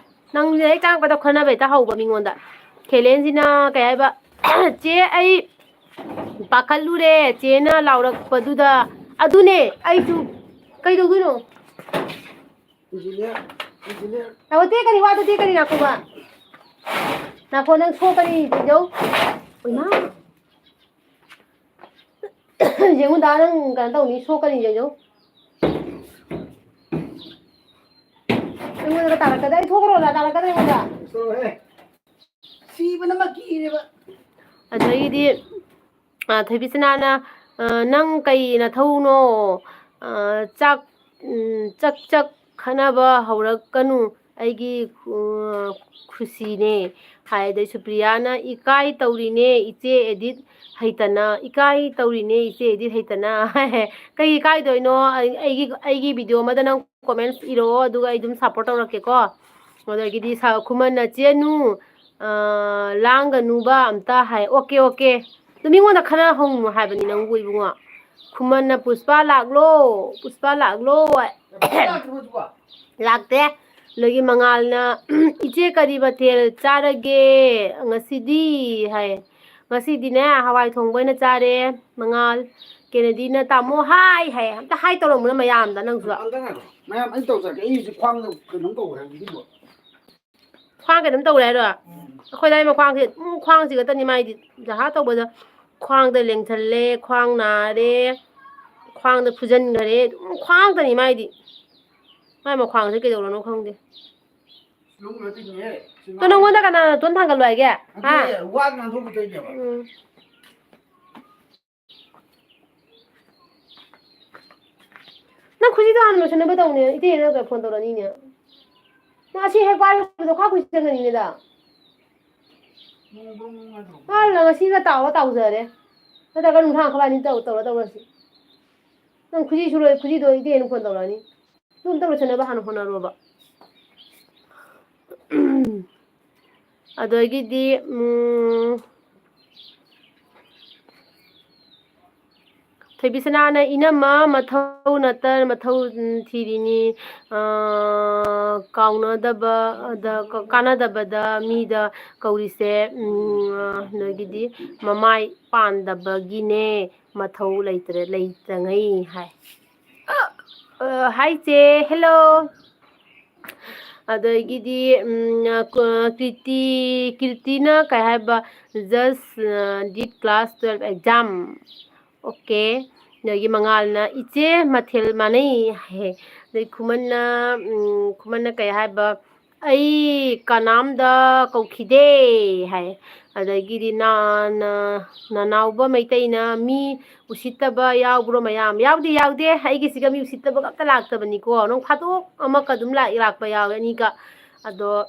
ꯅꯪꯁꯦ ꯍꯦꯛ ꯆꯪꯉꯛꯄꯗ ꯈꯟꯅꯕ ꯍꯦꯛꯇ ꯍꯧꯕ ꯃꯤꯉꯣꯟꯗ꯫ ꯈꯦꯂꯦꯟꯁꯤꯅ ꯀꯩ ꯍꯥꯏꯕ, "ꯆꯦ, ꯑꯩ ꯄꯥꯈꯠꯂꯨꯔꯦ, ꯆꯦꯅ ꯂꯥꯎꯔꯛꯄꯗꯨꯗ ꯑꯗꯨꯅꯦ ꯑꯩꯁꯨ꯫ ꯀꯩꯗꯧꯗꯣꯏꯅꯣ? Engineer, engineer. ꯅꯥꯀꯣ, ꯇꯦꯛꯀꯅꯤ, ꯋꯥꯗꯣ ꯇꯦꯛꯀꯅꯤ, ꯅꯥꯀꯣꯕ꯫ ꯅꯥꯀꯣ, ꯅꯪ ꯁꯣꯛꯀꯅꯤ, ꯌꯦꯡꯖꯧ꯫ ꯏꯃꯥ꯫ ꯌꯦꯡꯉꯨꯗ, ꯅꯪ ꯀꯩꯅꯣ ꯇꯧꯅꯤ, ꯁꯣꯛꯀꯅꯤ, ꯌꯦꯡꯖꯧ꯫ ꯑꯩꯉꯣꯟꯗꯒ ꯇꯥꯔꯛꯀꯗ꯭ꯔꯥ? ꯑꯩ ꯊꯣꯛꯈ꯭ꯔꯣꯔꯥ? ꯇꯥꯔꯛꯀꯗ꯭ꯔꯥ ꯑꯩꯉꯣꯟꯗ? ꯁꯤꯕꯅ ꯃꯀꯤꯔꯦꯕ꯫ ꯑꯗꯒꯤꯗꯤ, ꯑ, ꯊꯣꯏꯕꯤꯁꯅꯥꯅ, ꯑ, "ꯅꯪ ꯀꯩ ꯅꯊꯧꯅꯣ? ꯑ, ꯆꯥꯛ, ꯎꯝ, ꯆꯛ ꯆꯛ ꯈꯠꯅꯕ ꯍꯧꯔꯛꯀꯅꯨ, ꯑꯩꯒꯤ, ꯑ, ꯈꯨꯁꯤꯅꯦ" ꯍꯥꯏ꯫ ꯑꯗꯩ ꯁꯨꯄ꯭ꯔꯤꯌꯥꯅ, "ꯏꯀꯥꯏ ꯇꯧꯔꯤꯅꯦ ꯏꯆꯦ edit ꯍꯩꯇꯅ, ꯏꯀꯥꯏ ꯇꯧꯔꯤꯅꯦ ꯏꯆꯦ edit ꯍꯩꯇꯅ" ꯍꯥꯏ꯫ ꯀꯩ ꯏꯀꯥꯏꯗꯣꯏꯅꯣ? ꯑꯩ-, ꯑꯩꯒꯤ, ꯑꯩꯒꯤ video ꯑꯃꯗ ꯅꯪ comments ꯏꯔꯛꯑꯣ, ꯑꯗꯨꯒ ꯑꯩ ꯑꯗꯨꯝ support ꯇꯧꯔꯛꯀꯦꯀꯣ꯫ ꯑꯗꯒꯤꯗꯤ ꯁꯥ-, ꯈꯨꯃꯟꯅ, "ꯆꯦꯅꯨ, ꯑ, ꯂꯥꯡꯒꯅꯨꯕ ꯑꯝꯇ" ꯍꯥꯏ꯫ "Okay, okay. ꯑꯗꯨ ꯃꯤꯉꯣꯟꯗ ꯈꯔ ꯍꯪꯉꯨ ꯍꯥꯏꯕꯅꯤ ꯅꯪꯕꯨ ꯏꯕꯨꯡꯉꯣ"꯫ ꯈꯨꯃꯟꯅ, "ꯄꯨꯁꯄꯥ ꯂꯥꯛꯂꯣ, ꯄꯨꯁꯄꯥ ꯂꯥꯛꯂꯣ" ꯍꯥꯏ꯫ ꯂꯥꯛꯇꯦ꯫ ꯑꯗꯒꯤ ꯃꯉꯥꯜꯅ, "ꯏꯆꯦ ꯀꯔꯤ ꯃꯊꯦꯜ ꯆꯥꯔꯒꯦ ꯉꯁꯤꯗꯤ?" ꯍꯥꯏ꯫ "ꯉꯁꯤꯗꯤꯅꯦ ꯍꯋꯥꯏ ꯊꯣꯡꯕ ꯑꯣꯏꯅ ꯆꯥꯔꯦ ꯃꯉꯥꯜ"꯫ ꯀꯦꯅꯦꯗꯤꯅ, "ꯇꯥꯃꯣ ꯍꯥꯏ" ꯍꯥꯏ꯫ ꯑꯝꯇ ꯍꯥꯏ ꯇꯧꯔꯝꯃꯨꯅꯦ ꯃꯌꯥꯝꯗ ꯅꯪꯁꯨ꯫ ꯑꯝꯇ ꯉꯥꯏꯈꯣ꯫ ꯃꯌꯥꯝ ꯑꯩ ꯇꯧꯖꯔꯛꯀꯦ꯫ ꯑꯩ ꯍꯧꯖꯤꯛ ꯈ꯭ꯋꯥꯡꯗ ꯀꯩꯅꯣꯝ ꯇꯧꯔꯦ ꯍꯧꯖꯤꯛꯀꯤꯗꯣ꯫ ꯈ꯭ꯋꯥꯡ ꯀꯩꯅꯣꯝ ꯇꯧꯔꯦ ꯍꯥꯏꯔꯣ? ꯎꯝ꯫ ꯑꯩꯈꯣꯏ ꯗꯥꯏ ꯃꯈ꯭ꯋꯥꯡꯁꯦ ꯑꯗꯨꯝ ꯈ꯭ꯋꯥꯡꯁꯤ ꯈꯛꯇꯅꯤ ꯃꯥꯏꯗꯤ꯫ ꯖꯍꯥ ꯇꯧꯕꯗ ꯈ꯭ꯋꯥꯡꯗ ꯂꯦꯡꯁꯜꯂꯦ, ꯈ꯭ꯋꯥꯡ ꯅꯥꯔꯦ, ꯈ꯭ꯋꯥꯡꯗ ꯐꯨꯖꯟꯈꯔꯦ, ꯑꯗꯨꯝ ꯈ꯭ꯋꯥꯡꯗꯅꯤ ꯃꯥꯏꯗꯤ꯫ ꯃꯥꯏ ꯃꯈ꯭ꯋꯥꯡꯁꯦ ꯀꯩꯗꯧꯔꯅꯣ ꯈꯪꯗꯦ꯫ ꯂꯨꯝꯈ꯭ꯔ ꯇꯤꯡꯉꯦ꯫ ꯇꯣ, ꯅꯪꯉꯣꯟꯗ ꯀꯅꯥꯅ ꯅꯥꯇꯣꯟ ꯊꯥꯡꯒꯠꯂꯣ ꯍꯥꯏꯒꯦ? ꯍꯥ? ꯑꯗꯨꯅꯦ, ꯋꯥ ꯉꯥꯡꯊꯣꯛꯈꯤꯗꯣꯏꯅꯦꯕ꯫ ꯎꯝ꯫ ꯅꯪ ꯈꯨꯖꯤꯗꯣ ꯍꯥꯟꯅ ꯂꯣꯏꯁꯟꯅꯕ ꯇꯧꯅꯦ, ꯏꯇꯩꯅ ꯅꯪ phone ꯇꯧꯔꯛꯑꯅꯤꯅꯦ꯫ ꯅꯪ ꯑꯁꯤ ꯍꯦꯛ ꯄꯥꯏꯔꯨꯕꯗꯣ ꯈ꯭ꯋꯥꯡ ꯈꯨꯖꯤ ꯆꯪꯒꯅꯤꯅꯦꯗ꯫ ꯃꯥꯅ ꯉꯁꯤꯒ ꯇꯥꯎꯔ ꯇꯥꯎꯖꯔꯦ꯫ ꯅꯠꯇ꯭ꯔꯒ ꯅꯨꯡꯊꯥꯡ ꯈꯕꯥꯅꯤ ꯇꯧ-, ꯇꯧꯔ ꯇꯧꯔꯁꯤ꯫ ꯅꯪ ꯈꯨꯖꯤꯁꯨ ꯂꯣꯏ-, ꯈꯨꯖꯤꯗꯣ ꯏꯇꯩꯅ phone ꯇꯧꯔꯛꯑꯅꯤ꯫ ꯑꯗꯨ ꯑꯝꯇ ꯂꯣꯏꯁꯟꯅꯕ ꯍꯥꯟꯅ ꯍꯣꯠꯅꯔꯣꯕ꯫ ꯑꯗꯒꯤꯗꯤ, ꯎꯝ, ꯊꯣꯏꯕꯤꯁꯅꯥꯅ, "ꯏꯅꯝꯃ, ꯃꯊꯧ ꯅꯠꯇ ꯃꯊꯧ, ꯎꯝ, ꯊꯤꯔꯤꯅꯤ꯫ ꯑ, ꯀꯥꯎꯅꯗꯕ, ꯑꯗ, ꯀ-, ꯀꯥꯟꯅꯗꯕꯗ ꯃꯤꯗ ꯀꯧꯔꯤꯁꯦ, ꯎꯝ, ꯑ, ꯅꯣꯏꯒꯤꯗꯤ ꯃꯃꯥꯏ ꯄꯥꯟꯗꯕꯒꯤꯅꯦ"꯫ ꯃꯊꯧ ꯂꯩꯇ꯭ꯔꯦ, ꯂꯩꯇꯉꯩ ꯍꯥꯏ꯫ ꯑ, ꯍꯥꯏ ꯆꯦ, hello꯫ ꯑꯗꯒꯤꯗꯤ, ꯎꯝ, ꯑ, ꯀ-, ꯀ꯭ꯔꯤꯇꯤ, ꯀ꯭ꯔꯤꯇꯤꯅ ꯀꯩ ꯍꯥꯏꯕ, just, ꯑ, did class twelve exam꯫ Okay꯫ ꯑꯗꯒꯤ ꯃꯉꯥꯜꯅ, "ꯏꯆꯦ, ꯃꯊꯦꯜ ꯃꯥꯟꯅꯩ" ꯍꯥꯏ꯫ ꯑꯗꯩ ꯈꯨꯃꯟꯅ, ꯎꯝ, ꯈꯨꯃꯟꯅ ꯀꯩ ꯍꯥꯏꯕ, "ꯑꯩ ꯀꯅꯥꯝꯗ ꯀꯧꯈꯤꯗꯦ" ꯍꯥꯏ꯫ ꯑꯗꯒꯤꯗꯤ ꯅ-, ꯅ-, ꯅꯅꯥꯎꯕ ꯃꯩꯇꯩꯅ, "ꯃꯤ ꯎꯁꯤꯠꯇꯕ ꯌꯥꯎꯕ꯭ꯔꯣ ꯃꯌꯥꯝ?" ꯌꯥꯎꯗꯦ, ꯌꯥꯎꯗꯦ꯫ ꯑꯩꯒꯤꯁꯤꯒ ꯃꯤ ꯎꯁꯤꯠꯇꯕꯒ ꯑꯝꯇ ꯂꯥꯛꯇꯕꯅꯤꯀꯣ꯫ ꯅꯣꯡ ꯐꯥꯗꯣꯛ ꯑꯃꯛꯀ ꯑꯗꯨꯝ ꯂꯥꯛ-, ꯂꯥꯛꯄ ꯌꯥꯎꯋꯦ ꯑꯅꯤꯒ꯫ ꯑꯗꯣ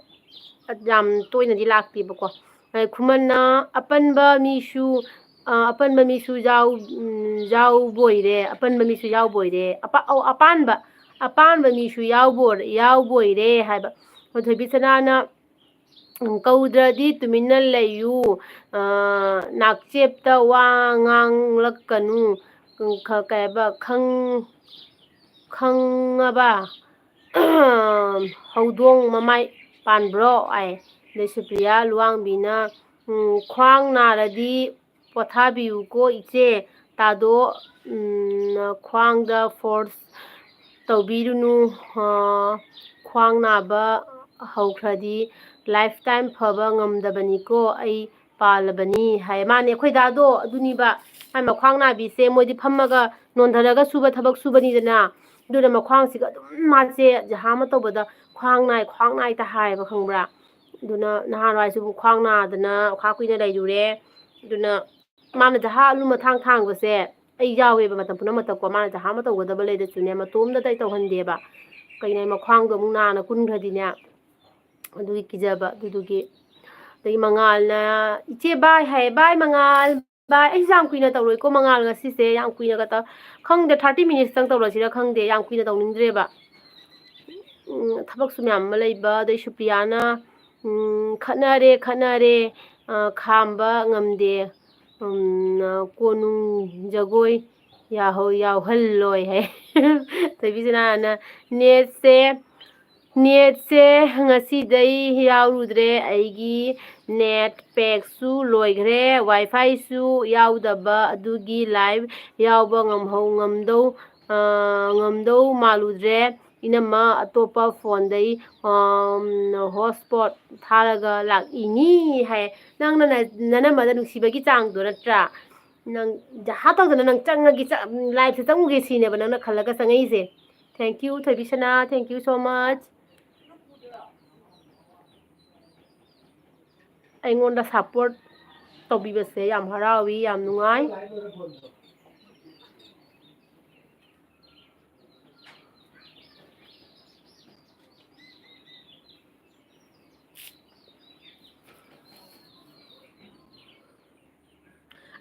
ꯌꯥꯝ ꯇꯣꯏꯅꯗꯤ ꯂꯥꯛꯇꯦꯕꯀꯣ꯫ ꯑ, ꯈꯨꯃꯟꯅ, "ꯑꯄꯟꯕ ꯃꯤꯁꯨ, ꯑ, ꯑꯄꯟꯕ ꯃꯤꯁꯨ ꯌꯥꯎ-, ꯎꯝ, ꯌꯥꯎꯕꯣꯏꯔꯦ, ꯑꯄꯟꯕ ꯃꯤꯁꯨ ꯌꯥꯎꯕꯣꯏꯔꯦ, ꯑꯄꯥ-, ꯑꯧ, ꯑꯄꯥꯟꯕ, ꯑꯄꯥꯟꯕ ꯃꯤꯁꯨ ꯌꯥꯎꯕꯣꯏ-, ꯌꯥꯎꯕꯣꯏꯔꯦ" ꯍꯥꯏꯕ꯫ ꯑꯗꯣ ꯊꯣꯏꯕꯤꯁꯅꯥꯅ, ꯎꯝ, "ꯀꯧꯗ꯭ꯔꯗꯤ ꯇꯨꯃꯤꯟꯅ ꯂꯩꯌꯨ, ꯑ, ꯅꯥꯛꯆꯦꯞꯇ ꯋꯥ ꯉꯥꯡꯂꯛꯀꯅꯨ, ꯎꯝ, ꯈ-, ꯀꯩ ꯍꯥꯏꯕ, ꯈꯪ-, ꯈꯪꯉꯕ?" "ꯍꯧꯗꯣꯡ ꯃꯃꯥꯏ ꯄꯥꯟꯕ꯭ꯔꯣ?" ꯍꯥꯏ꯫ ꯑꯗꯩ ꯁꯨꯄ꯭ꯔꯤꯌꯥ ꯂꯨꯋꯥꯡꯕꯤꯅ, "ꯎꯝ, ꯈ꯭ꯋꯥꯡ ꯅꯥꯔꯗꯤ ꯄꯣꯊꯥꯕꯤꯌꯨꯀꯣ ꯏꯆꯦ꯫ ꯇꯥꯗꯣ, ꯎꯝ, ꯈ꯭ꯋꯥꯡꯗ force ꯇꯧꯕꯤꯔꯨꯅꯨ꯫ ꯑ, ꯈ꯭ꯋꯥꯡ ꯅꯥꯕ ꯍꯧꯈ꯭ꯔꯗꯤ lifetime ꯐꯕ ꯉꯝꯗꯕꯅꯤꯀꯣ꯫ ꯑꯩ ꯄꯥꯜꯂꯕꯅꯤ" ꯍꯥꯏ꯫ ꯃꯥꯅꯦ, ꯑꯩꯈꯣꯏ ꯗꯥꯗꯣ ꯑꯗꯨꯅꯤꯕ꯫ ꯃꯥꯏ ꯃꯈ꯭ꯋꯥꯡ ꯅꯥꯕꯤꯁꯦ ꯃꯣꯏꯗꯤ ꯐꯝꯃꯒ ꯅꯣꯟꯊꯔꯒ ꯁꯨꯕ ꯊꯕꯛ ꯁꯨꯕꯅꯤꯗꯅ꯫ ꯑꯗꯨꯅ ꯃꯈ꯭ꯋꯥꯡꯁꯤꯒ ꯑꯗꯨꯝ ꯃꯥꯁꯦ ꯖꯍꯥ ꯑꯃ ꯇꯧꯕꯗ "ꯈ꯭ꯋꯥꯡ ꯅꯥꯏ, ꯈ꯭ꯋꯥꯡ ꯅꯥꯏ"ꯇ ꯍꯥꯏꯌꯦꯕ, ꯈꯪꯕ꯭ꯔꯥ? ꯑꯗꯨꯅ ꯅꯍꯥꯟꯋꯥꯏꯁꯤꯕꯨ ꯈ꯭ꯋꯥꯡ ꯅꯥꯗꯅ ꯑꯣꯈꯥ ꯀꯨꯏꯅ ꯂꯩꯔꯨꯔꯦ꯫ ꯑꯗꯨꯅ ꯃꯥꯅ ꯖꯍꯥ ꯑꯂꯨ ꯃꯊꯥꯡ ꯊꯥꯡꯕꯁꯦ ꯑꯩ ꯌꯥꯎꯋꯦꯕ ꯃꯇꯝ ꯄꯨꯝꯅꯃꯛꯇꯀꯣ꯫ ꯃꯥꯅ ꯖꯍꯥ ꯑꯃ ꯇꯧꯒꯗꯕ ꯂꯩꯔꯁꯨꯅꯦ, ꯃꯇꯣꯝꯗꯗꯤ ꯑꯩ ꯇꯧꯍꯟꯗꯦꯕ꯫ ꯀꯩꯅꯣ ꯍꯥꯏ, ꯃꯈ꯭ꯋꯥꯡꯗꯣ ꯑꯃꯨꯛ ꯅꯥꯅ ꯀꯨꯟꯈ꯭ꯔꯗꯤꯅꯦ, ꯑꯗꯨꯒꯤ ꯀꯤꯖꯕ꯫ ꯑꯗꯨꯗꯨꯒꯤ꯫ ꯑꯗꯒꯤ ꯃꯉꯥꯜꯅ, "ꯏꯆꯦ ꯕꯥꯏ" ꯍꯥꯏ꯫ "ꯕꯥꯏ ꯃꯉꯥꯜ, ꯕꯥꯏ"꯫ ꯑꯩꯁꯨ ꯌꯥꯝ ꯀꯨꯏꯅ ꯇꯧꯔꯣꯏꯀꯣ ꯃꯉꯥꯜ ꯉꯁꯤꯁꯦ, ꯌꯥꯝ ꯀꯨꯏꯅꯒ ꯇꯧ-, ꯈꯪꯗꯦ, thirty minutes ꯇꯪ ꯇꯧꯔꯁꯤꯔ ꯈꯪꯗꯦ, ꯌꯥꯝ ꯀꯨꯏꯅ ꯇꯧꯅꯤꯡꯗ꯭ꯔꯦꯕ꯫ ꯎꯝ, ꯊꯕꯛꯁꯨ ꯃꯌꯥꯝ ꯑꯃ ꯂꯩꯕ꯫ ꯑꯗꯩ ꯁꯨꯄ꯭ꯔꯤꯌꯥꯅ, ꯎꯝ, "ꯈꯠꯅꯔꯦ, ꯈꯠꯅꯔꯦ, ꯑ, ꯈꯥꯝꯕ ꯉꯝꯗꯦ, ꯎꯝ, ꯀꯣꯅꯨꯡ ꯖꯒꯣꯏ ꯌꯥꯍꯧ-, ꯌꯥꯎꯍꯜꯂꯣꯏ" ꯍꯥꯏ꯫ ꯊꯣꯏꯕꯤꯁꯅꯥꯅ, "ꯅꯦꯠꯁꯦ ꯅꯦꯠꯁꯦ ꯉꯁꯤꯗꯩ ꯌꯥꯎꯔꯨꯗ꯭ꯔꯦ꯫ ꯑꯩꯒꯤ ꯅꯦꯠ ꯄꯦꯛꯁꯨ ꯂꯣꯏꯈ꯭ꯔꯦ, ꯋꯥꯏꯐꯥꯏꯁꯨ ꯌꯥꯎꯗꯕ ꯑꯗꯨꯒꯤ ꯂꯥꯏꯚ ꯌꯥꯎꯕ ꯉꯝꯍꯧ ꯉꯝꯗꯧ ꯑ, ꯉꯝꯗꯧ ꯃꯥꯜꯂꯨꯗ꯭ꯔꯦ꯫ ꯏꯅꯝꯃ ꯑꯇꯣꯞꯄ ꯐꯣꯟꯗꯩ, ꯑꯝ, ꯍꯣꯠꯁꯄꯣꯠ ꯊꯥꯔꯒ ꯂꯥꯛꯏꯅꯤ ꯍꯥꯏ꯫ ꯅꯪꯅ ꯅ-, ꯅꯅꯝꯃꯗ ꯅꯨꯡꯁꯤꯕꯒꯤ ꯆꯥꯡꯗꯣ ꯅꯠꯇ꯭ꯔꯥ? ꯅꯪ ꯖꯍꯥ ꯇꯧꯗꯅ ꯅꯪ ꯆꯪꯉꯒꯦ, ꯆ-, ꯂꯥꯏꯐꯁꯦ ꯆꯪꯉꯨꯒꯦ ꯁꯤꯅꯦꯕ ꯅꯪꯅ ꯈꯜꯂꯒ ꯆꯪꯉꯛꯏꯁꯦ꯫ Thank you, ꯊꯣꯏꯕꯤꯁꯅꯥ, thank you so much꯫ ꯑꯩꯉꯣꯟꯗ ꯁꯞꯄꯣꯔꯠ ꯇꯧꯕꯤꯕꯁꯦ ꯌꯥꯝ ꯍꯔꯥꯎꯏ, ꯌꯥꯝ ꯅꯨꯡꯉꯥꯏ꯫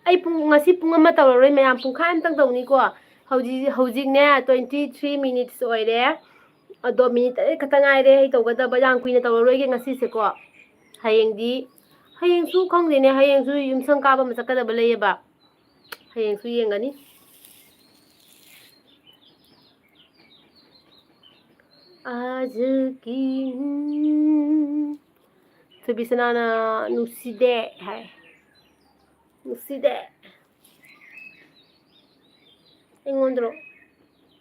ꯑꯩ ꯄꯨꯡ, ꯉꯁꯤ ꯄꯨꯡ ꯑꯃ ꯇꯧꯔꯔꯣꯏ ꯃꯌꯥꯝ, ꯄꯨꯡꯈꯥꯏ ꯑꯃꯇꯪ ꯇꯧꯅꯤꯀꯣ꯫ ꯍꯧꯖꯤꯛ, ꯍꯧꯖꯤꯛꯅꯦ twenty three minutes ꯑꯣꯏꯔꯦ꯫ ꯑꯗꯣ ꯃꯤꯅꯤꯠ ꯇꯔꯦꯠ ꯈꯛꯇ ꯉꯥꯏꯔꯦ ꯑꯩ ꯇꯧꯒꯗꯕ, ꯌꯥꯝ ꯀꯨꯏꯅ ꯇꯧꯔꯔꯣꯏꯒꯦ ꯉꯁꯤꯁꯦꯀꯣ꯫ ꯍꯌꯦꯡꯗꯤ, ꯍꯌꯦꯡꯁꯨ ꯈꯪꯗꯦꯅꯦ, ꯍꯌꯦꯡꯁꯨ ꯌꯨꯝꯁꯪ ꯀꯥꯕ ꯑꯃ ꯆꯠꯀꯗꯕ ꯂꯩꯌꯦꯕ꯫ ꯍꯌꯦꯡꯁꯨ ꯌꯦꯡꯒꯅꯤ꯫ ꯑꯖꯀꯤ, ꯎꯝ, ꯊꯣꯏꯕꯤꯁꯅꯥꯅ ꯅꯨꯡꯁꯤꯗꯦ ꯍꯥꯏ꯫ ꯅꯨꯡꯁꯤꯗꯦ꯫ ꯑꯩꯉꯣꯟꯗꯔꯣ?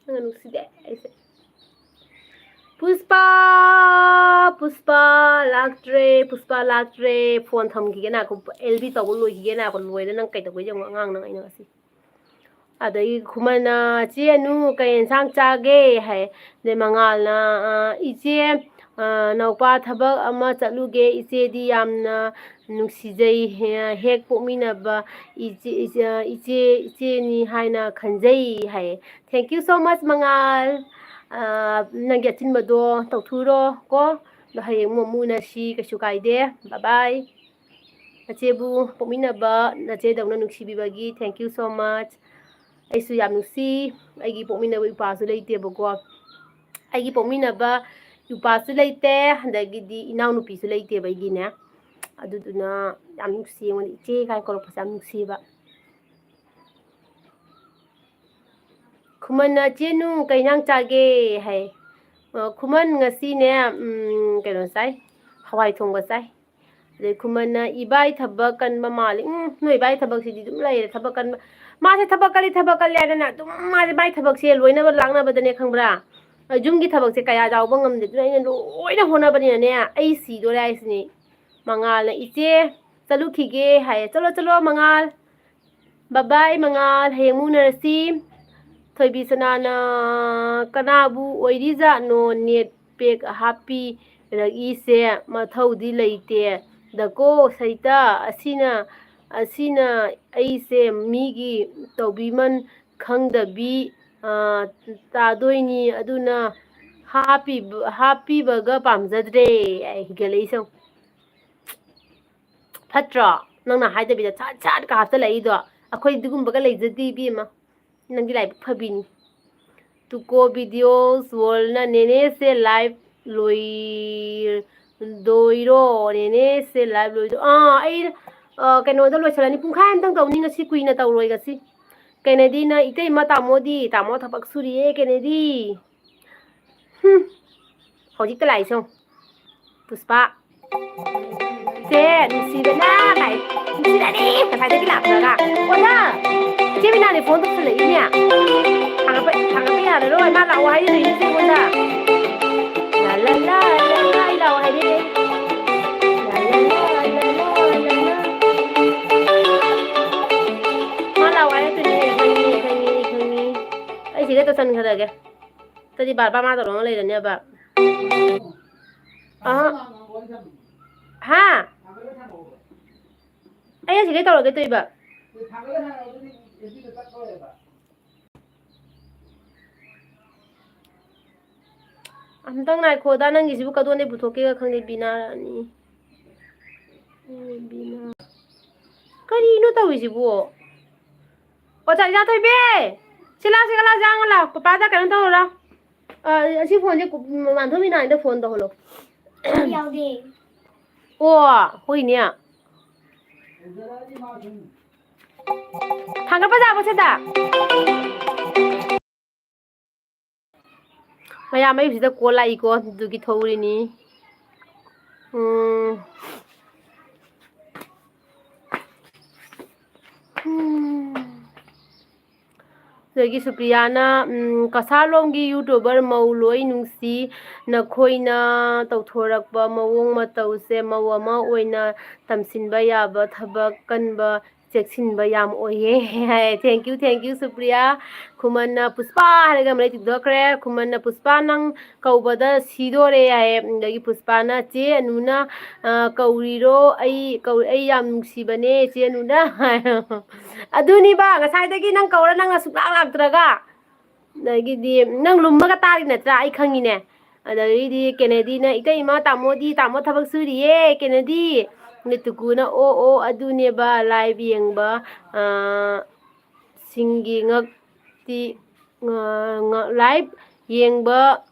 ꯅꯪꯅ ꯅꯨꯡꯁꯤꯗꯦ ꯑꯩꯁꯦ꯫ ꯄꯨꯁꯄꯥ! ꯄꯨꯁꯄꯥ ꯂꯥꯛꯇ꯭ꯔꯦ, ꯄꯨꯁꯄꯥ ꯂꯥꯛꯇ꯭ꯔꯦ꯫ ꯐꯣꯟ ꯊꯝꯈꯤꯒꯦ ꯉꯥꯏꯈꯣ, ꯑꯦꯜ ꯕꯤ ꯇꯧꯕ ꯂꯣꯏꯈꯤꯒꯦ ꯉꯥꯏꯈꯣ, ꯂꯣꯏꯔꯦ꯫ ꯅꯪ ꯀꯩꯗꯧꯕꯩ ꯌꯦꯡꯉꯣ ꯑꯉꯥꯡ ꯅꯪ ꯑꯩꯅ ꯉꯁꯤ꯫ ꯑꯗꯒꯤ ꯈꯨꯃꯟꯅ, "ꯆꯦ ꯑꯅꯨ ꯀꯩ ꯌꯦꯟꯁꯥꯡ ꯆꯥꯒꯦ?" ꯍꯥꯏ꯫ ꯑꯗꯩ ꯃꯉꯥꯜꯅ, "ꯑ, ꯏꯆꯦ, ꯑ, ꯅꯧꯄꯥ ꯊꯕꯛ ꯑꯃ ꯆꯠꯂꯨꯒꯦ, ꯏꯆꯦꯗꯤ ꯌꯥꯝꯅ ꯅꯨꯡꯁꯤꯖꯩ, ꯍꯦ-, ꯍꯦꯛ ꯄꯣꯛꯃꯤꯟꯅꯕ ꯏꯆꯦ, ꯏꯆꯦ, ꯏꯆꯦ, ꯏꯆꯦꯅꯤ ꯍꯥꯏꯅ ꯈꯟꯖꯩ" ꯍꯥꯏꯌꯦ꯫ Thank you so much, ꯃꯉꯥꯜ꯫ ꯑ, ꯅꯪꯒꯤ ꯑꯆꯤꯟꯕꯗꯣ ꯇꯧꯊꯣꯛꯎꯔꯣ ꯀꯣ꯫ ꯑꯗꯣ ꯍꯌꯦꯡ ꯑꯃꯨꯛ, ꯑꯃꯨꯛ ꯎꯅꯁꯤ, ꯀꯩꯁꯨ ꯀꯥꯏꯗꯦ꯫ Bye bye꯫ ꯅꯆꯦꯕꯨ ꯄꯣꯛꯃꯤꯟꯅꯕ ꯅꯆꯦꯗꯧꯅ ꯅꯨꯡꯁꯤꯕꯤꯕꯒꯤ thank you so much꯫ ꯑꯩꯁꯨ ꯌꯥꯝ ꯅꯨꯡꯁꯤ꯫ ꯑꯩꯒꯤ ꯄꯣꯛꯃꯤꯟꯅꯕ ꯏꯄꯥꯁꯨ ꯂꯩꯇꯦꯕꯀꯣ꯫ ꯑꯩꯒꯤ ꯄꯣꯛꯃꯤꯟꯅꯕ ꯏꯄꯥꯁꯨ ꯂꯩꯇꯦ, ꯑꯗꯒꯤꯗꯤ ꯏꯅꯥꯎꯅꯨꯄꯤꯁꯨ ꯂꯩꯇꯦꯕ ꯑꯩꯒꯤꯅꯦ꯫ ꯑꯗꯨꯗꯨꯅ ꯌꯥꯝ ꯅꯨꯡꯁꯤ, ꯑꯩꯉꯣꯟꯗ ꯏꯆꯦ ꯀꯥꯏꯅ ꯀꯧꯔꯛꯄꯁꯦ ꯌꯥꯝ ꯅꯨꯡꯁꯤꯕ꯫ ꯈꯨꯃꯟꯅ, "ꯆꯦꯅꯨ, ꯀꯩ ꯏꯟꯖꯥꯡ ꯆꯥꯒꯦ?" ꯍꯥꯏ꯫ ꯑ, ꯈꯨꯃꯟ ꯉꯁꯤꯅꯦ, ꯎꯝ, ꯀꯩꯅꯣ ꯆꯥꯏ, ꯍꯋꯥꯏ ꯊꯣꯡꯕ ꯆꯥꯏ꯫ ꯑꯗꯩ ꯈꯨꯃꯟꯅ, "ꯏꯕꯥꯏ ꯊꯕꯛ ꯀꯟꯕ ꯃꯥꯜꯂꯤ꯫" ꯎꯝ, ꯅꯣꯏ ꯏꯕꯥꯏ ꯊꯕꯛꯁꯤꯗꯤ ꯑꯗꯨꯝ ꯂꯩꯔꯦ, ꯊꯕꯛ ꯀꯟꯕ꯫ ꯃꯥꯁꯦ ꯊꯕꯛ ꯀꯜꯂꯤ, ꯊꯕꯛ ꯀꯜꯂꯤ ꯍꯥꯏꯗꯅ ꯑꯗꯨꯝ ꯃꯥꯁꯦ ꯃꯥꯏ ꯊꯕꯛꯁꯦ ꯂꯣꯏꯅꯕ ꯂꯥꯛꯅꯕꯗꯅꯦ, ꯈꯪꯕ꯭ꯔꯥ? ꯑ, ꯌꯨꯝꯒꯤ ꯊꯕꯛꯁꯦ ꯀꯌꯥ ꯌꯥꯎꯕ ꯉꯝꯗꯦ꯫ ꯑꯗꯨꯅ ꯑꯩꯅ ꯂꯣꯏꯅ ꯍꯣꯠꯅꯕꯅꯤꯅꯅꯦ, ꯑꯩ ꯁꯤꯗꯣꯔꯦ ꯍꯥꯏꯁꯤꯅꯤ꯫ ꯃꯉꯥꯜꯅ, "ꯏꯆꯦ, ꯆꯠꯂꯨꯈꯤꯒꯦ" ꯍꯥꯏꯌꯦ꯫ "ꯆꯠꯂꯣ, ꯆꯠꯂꯣ, ꯃꯉꯥꯜ꯫ ꯕꯕꯥꯏ, ꯃꯉꯥꯜ, ꯍꯌꯦꯡ ꯑꯃꯨꯛ ꯎꯅꯔꯁꯤ꯫" ꯊꯣꯏꯕꯤꯁꯅꯥꯅ, "ꯀꯅꯥꯕꯨ ꯑꯣꯏꯔꯤꯖꯥꯠꯅꯣ ꯅꯦꯠ ꯄꯦꯛ ꯍꯥꯞꯄꯤꯔꯛꯏꯁꯦ? ꯃꯊꯧꯗꯤ ꯂꯩꯇꯦ ꯗꯀꯣ ꯁꯩꯇꯥ꯫ ꯑꯁꯤꯅ, ꯑꯁꯤꯅ ꯑꯩꯁꯦ ꯃꯤꯒꯤ ꯇꯧꯕꯤꯃꯟ ꯈꯪꯗꯕꯤ, ꯑ, ꯇꯥꯗꯣꯏꯅꯤ꯫ ꯑꯗꯨꯅ ꯍꯥꯞꯄꯤꯕ-, ꯍꯥꯞꯄꯤꯕꯒ ꯄꯥꯝꯖꯗ꯭ꯔꯦ" ꯍꯥꯏ, ꯍꯤꯒꯠꯂꯛꯏꯁꯦ ꯌꯦꯡꯉꯨ꯫ ꯐꯠꯇ꯭ꯔꯣ? ꯅꯪꯅ ꯍꯥꯏꯗꯕꯤꯗ ꯁꯠ ꯁꯠꯀ ꯍꯥꯞꯆꯜꯂꯛꯏꯗꯣ꯫ ꯑꯩꯈꯣꯏ ꯑꯗꯨꯒꯨꯝꯕꯒ ꯂꯩꯖꯗꯦ, ꯏꯕꯦꯝꯃ꯫ ꯅꯪꯗꯤ ꯂꯥꯏꯕꯛ ꯐꯕꯤꯅꯤ꯫ ꯇꯨꯀꯣ ꯚꯤꯗꯤꯑꯣꯁ ꯋꯥꯔꯜꯅ, "ꯅꯦꯅꯦꯁꯦ ꯂꯥꯏꯚ ꯂꯣꯏꯗꯣꯏꯔꯣ? ꯅꯦꯅꯦꯁꯦ ꯂꯥꯏꯚ ꯂꯣꯏꯗꯣ-," ꯑꯥ, ꯑꯩ, ꯑ, ꯀꯩꯅꯣꯗ ꯂꯣꯏꯁꯤꯜꯂꯅꯤ꯫ ꯄꯨꯡꯈꯥꯏ ꯑꯝꯇꯪ ꯇꯧꯅꯤ ꯉꯁꯤ, ꯀꯨꯏꯅ ꯇꯧꯔꯣꯏ ꯉꯁꯤ꯫ ꯀꯦꯅꯦꯗꯤꯅ, "ꯏꯇꯩꯃ, ꯇꯥꯃꯣꯗꯤ?" "ꯇꯥꯃꯣ ꯊꯕꯛ ꯁꯨꯔꯤꯌꯦ, ꯀꯦꯅꯦꯗꯤ꯫" ꯍꯨꯝ꯫ ꯍꯧꯖꯤꯛꯇ ꯂꯥꯛꯏꯁꯦ ꯌꯦꯡꯉꯨ꯫ ꯄꯨꯁꯄꯥ꯫ "ꯁꯦ, ꯅꯨꯡꯁꯤꯕꯅ" ꯀꯥꯏ꯫ "ꯅꯨꯡꯁꯤꯔꯅꯤ" ꯉꯁꯥꯏꯗꯒꯤ ꯂꯥꯛꯇ꯭ꯔꯒ꯫ ꯑꯣꯖꯥ! ꯏꯆꯦ ꯕꯤꯅꯥꯅꯦ ꯐꯣꯟ ꯇꯧꯁꯜꯂꯛꯏꯅꯦ꯫ ꯊꯥꯡꯒꯠꯄ, ꯊꯥꯡꯒꯠꯄ ꯌꯥꯔꯔꯣꯏ꯫ ꯃꯥ ꯂꯥꯛꯑꯣ ꯍꯥꯏꯔꯤꯅꯦ ꯏꯆꯦꯉꯣꯟꯗ꯫ ꯂꯥ, ꯂꯥ, ꯂꯥ, ꯂꯥ, ꯂꯥ, ꯑꯩ ꯂꯥꯛꯑꯣ ꯍꯥꯏꯔꯤꯅꯦ꯫ ꯂꯥ, ꯂꯥ, ꯂꯥ, ꯂꯥ, ꯂꯥ, ꯂꯥ, ꯂꯥ꯫ ꯃꯥ ꯂꯥꯛꯑꯣ ꯍꯥꯏꯔꯛꯇꯣꯏꯅꯦ꯫ ꯈꯪꯉꯤ, ꯈꯪꯉꯤ, ꯈꯪꯉꯤ꯫ ꯑꯩ ꯁꯤꯗ ꯇꯧꯁꯟꯈ꯭ꯔꯒꯦ꯫ ꯅꯠꯇ꯭ꯔꯗꯤ ꯕꯥꯔ ꯕꯥꯔ ꯃꯥ ꯇꯧꯔꯒ ꯂꯩꯔꯅꯦꯕ꯫ ꯑꯍ꯫ ꯍꯥ? ꯑꯩ ꯑꯁꯤꯗꯩ ꯇꯧꯔꯒꯦ ꯇꯧꯔꯤꯕ꯫ ꯑꯝꯇꯪ ꯉꯥꯏꯈꯣꯗ, ꯅꯪꯒꯤꯁꯤꯕꯨ ꯀꯗꯣꯟꯗꯩ ꯄꯨꯊꯣꯛꯀꯦꯒ ꯈꯪꯗꯦ, ꯕꯤꯅꯥ ꯔꯥꯅꯤ꯫ ꯕꯤꯅꯥ꯫ ꯀꯔꯤꯅꯣ ꯇꯧꯔꯤꯁꯤꯕꯨ? ꯑꯣ, ꯆꯥ-, ꯏꯆꯥ ꯊꯣꯏꯕꯤ! ꯁꯤ ꯂꯥꯎ, ꯁꯤ ꯂꯥꯎ, ꯆꯪꯉ ꯂꯥꯎ꯫ ꯄꯄꯥꯗ ꯀꯩꯅꯣ ꯇꯧꯍꯜꯂꯣ꯫ ꯑ, ꯑꯁꯤ ꯐꯣꯟꯁꯦ ꯀꯨ-, ꯃꯥꯟꯊꯣꯏ ꯕꯤꯅꯥꯗ ꯐꯣꯟ ꯇꯧꯍꯜꯂꯣ꯫ ꯌꯥꯎꯗꯦ꯫ ꯑꯣ, ꯍꯣꯏꯅꯦ꯫ ꯊꯥꯡꯒꯠꯄ ꯌꯥꯕ꯭ꯔꯣ ꯁꯤꯗ? ꯃꯌꯥꯝ ꯑꯩꯁꯤꯗ ꯀꯣꯜ ꯂꯥꯛꯏꯀꯣ, ꯑꯗꯨꯒꯤ ꯊꯧꯔꯤꯅꯤ꯫ ꯎꯝ꯫ ꯎꯝ꯫ ꯑꯗꯒꯤ ꯁꯨꯄ꯭ꯔꯤꯌꯥꯅ, ꯎꯝ, "ꯀꯁꯥꯔꯂꯣꯝꯒꯤ YouTuber ꯃꯧ ꯂꯣꯏ ꯅꯨꯡꯁꯤ, ꯅꯈꯣꯏꯅ ꯇꯧꯊꯣꯔꯛꯄ ꯃꯑꯣꯡ ꯃꯇꯧꯁꯦ ꯃꯧ ꯑꯃ ꯑꯣꯏꯅ ꯇꯝꯁꯤꯟꯕ ꯌꯥꯕ ꯊꯕꯛ ꯀꯟꯕ, ꯆꯦꯛꯁꯤꯟꯕ ꯌꯥꯝ ꯑꯣꯏꯌꯦ" ꯍꯥꯏ꯫ Thank you, thank you, Supriya. ꯈꯨꯃꯟꯅ ꯄꯨꯁꯄꯥ ꯍꯥꯏꯔꯒ ꯃꯔꯩ ꯇꯤꯛꯊꯣꯛꯈ꯭ꯔꯦ꯫ ꯈꯨꯃꯟꯅ, "ꯄꯨꯁꯄꯥ, ꯅꯪ ꯀꯧꯕꯗ ꯁꯤꯗꯣꯔꯦ" ꯍꯥꯏꯌꯦ꯫ ꯑꯗꯒꯤ ꯄꯨꯁꯄꯥꯅ, "ꯆꯦ ꯑꯅꯨꯅ, ꯑ, ꯀꯧꯔꯤꯔꯣ? ꯑꯩ ꯀꯧ-, ꯑꯩ ꯌꯥꯝ ꯅꯨꯡꯁꯤꯕꯅꯦ, ꯆꯦ ꯑꯅꯨꯅ" ꯍꯥꯏ꯫ ꯑꯗꯨꯅꯤꯕ, ꯉꯁꯥꯏꯗꯒꯤ ꯅꯪ ꯀꯧꯔ ꯅꯪꯅ ꯁꯨꯡꯂꯥꯛ ꯂꯥꯛꯇ꯭ꯔꯒ꯫ ꯑꯗꯒꯤꯗꯤ ꯅꯪ ꯂꯨꯝꯃꯒ ꯇꯥꯔꯤ ꯅꯠꯇ꯭ꯔꯥ? ꯑꯩ ꯈꯪꯉꯤꯅꯦ꯫ ꯑꯗꯒꯤꯗꯤ ꯀꯦꯅꯦꯗꯤꯅ, "ꯏꯇꯩꯃ, ꯇꯥꯃꯣꯗꯤ? ꯇꯥꯃꯣ ꯊꯕꯛ ꯁꯨꯔꯤꯌꯦ, ꯀꯦꯅꯦꯗꯤ"꯫ ꯅꯤꯇꯨꯀꯨꯅ, "ꯑꯣ, ꯑꯣ, ꯑꯗꯨꯅꯦꯕ live ꯌꯦꯡꯕ, ꯑ, ꯁꯤꯡꯒꯤ ꯉꯛꯇꯤ, ꯑ, ꯉ-, live ꯌꯦꯡꯕ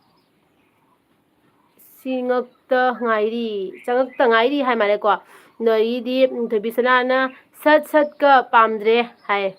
ꯁꯤ ꯉꯛꯇ ꯉꯥꯏꯔꯤ, ꯆꯪꯉꯛꯇ ꯉꯥꯏꯔꯤ" ꯍꯥꯏ ꯃꯥꯜꯂꯦꯀꯣ꯫ ꯑꯗꯒꯤꯗꯤ ꯊꯣꯏꯕꯤꯁꯅꯥꯅ, "ꯁꯠ ꯁꯠꯀ ꯄꯥꯝꯗ꯭ꯔꯦ" ꯍꯥꯏ꯫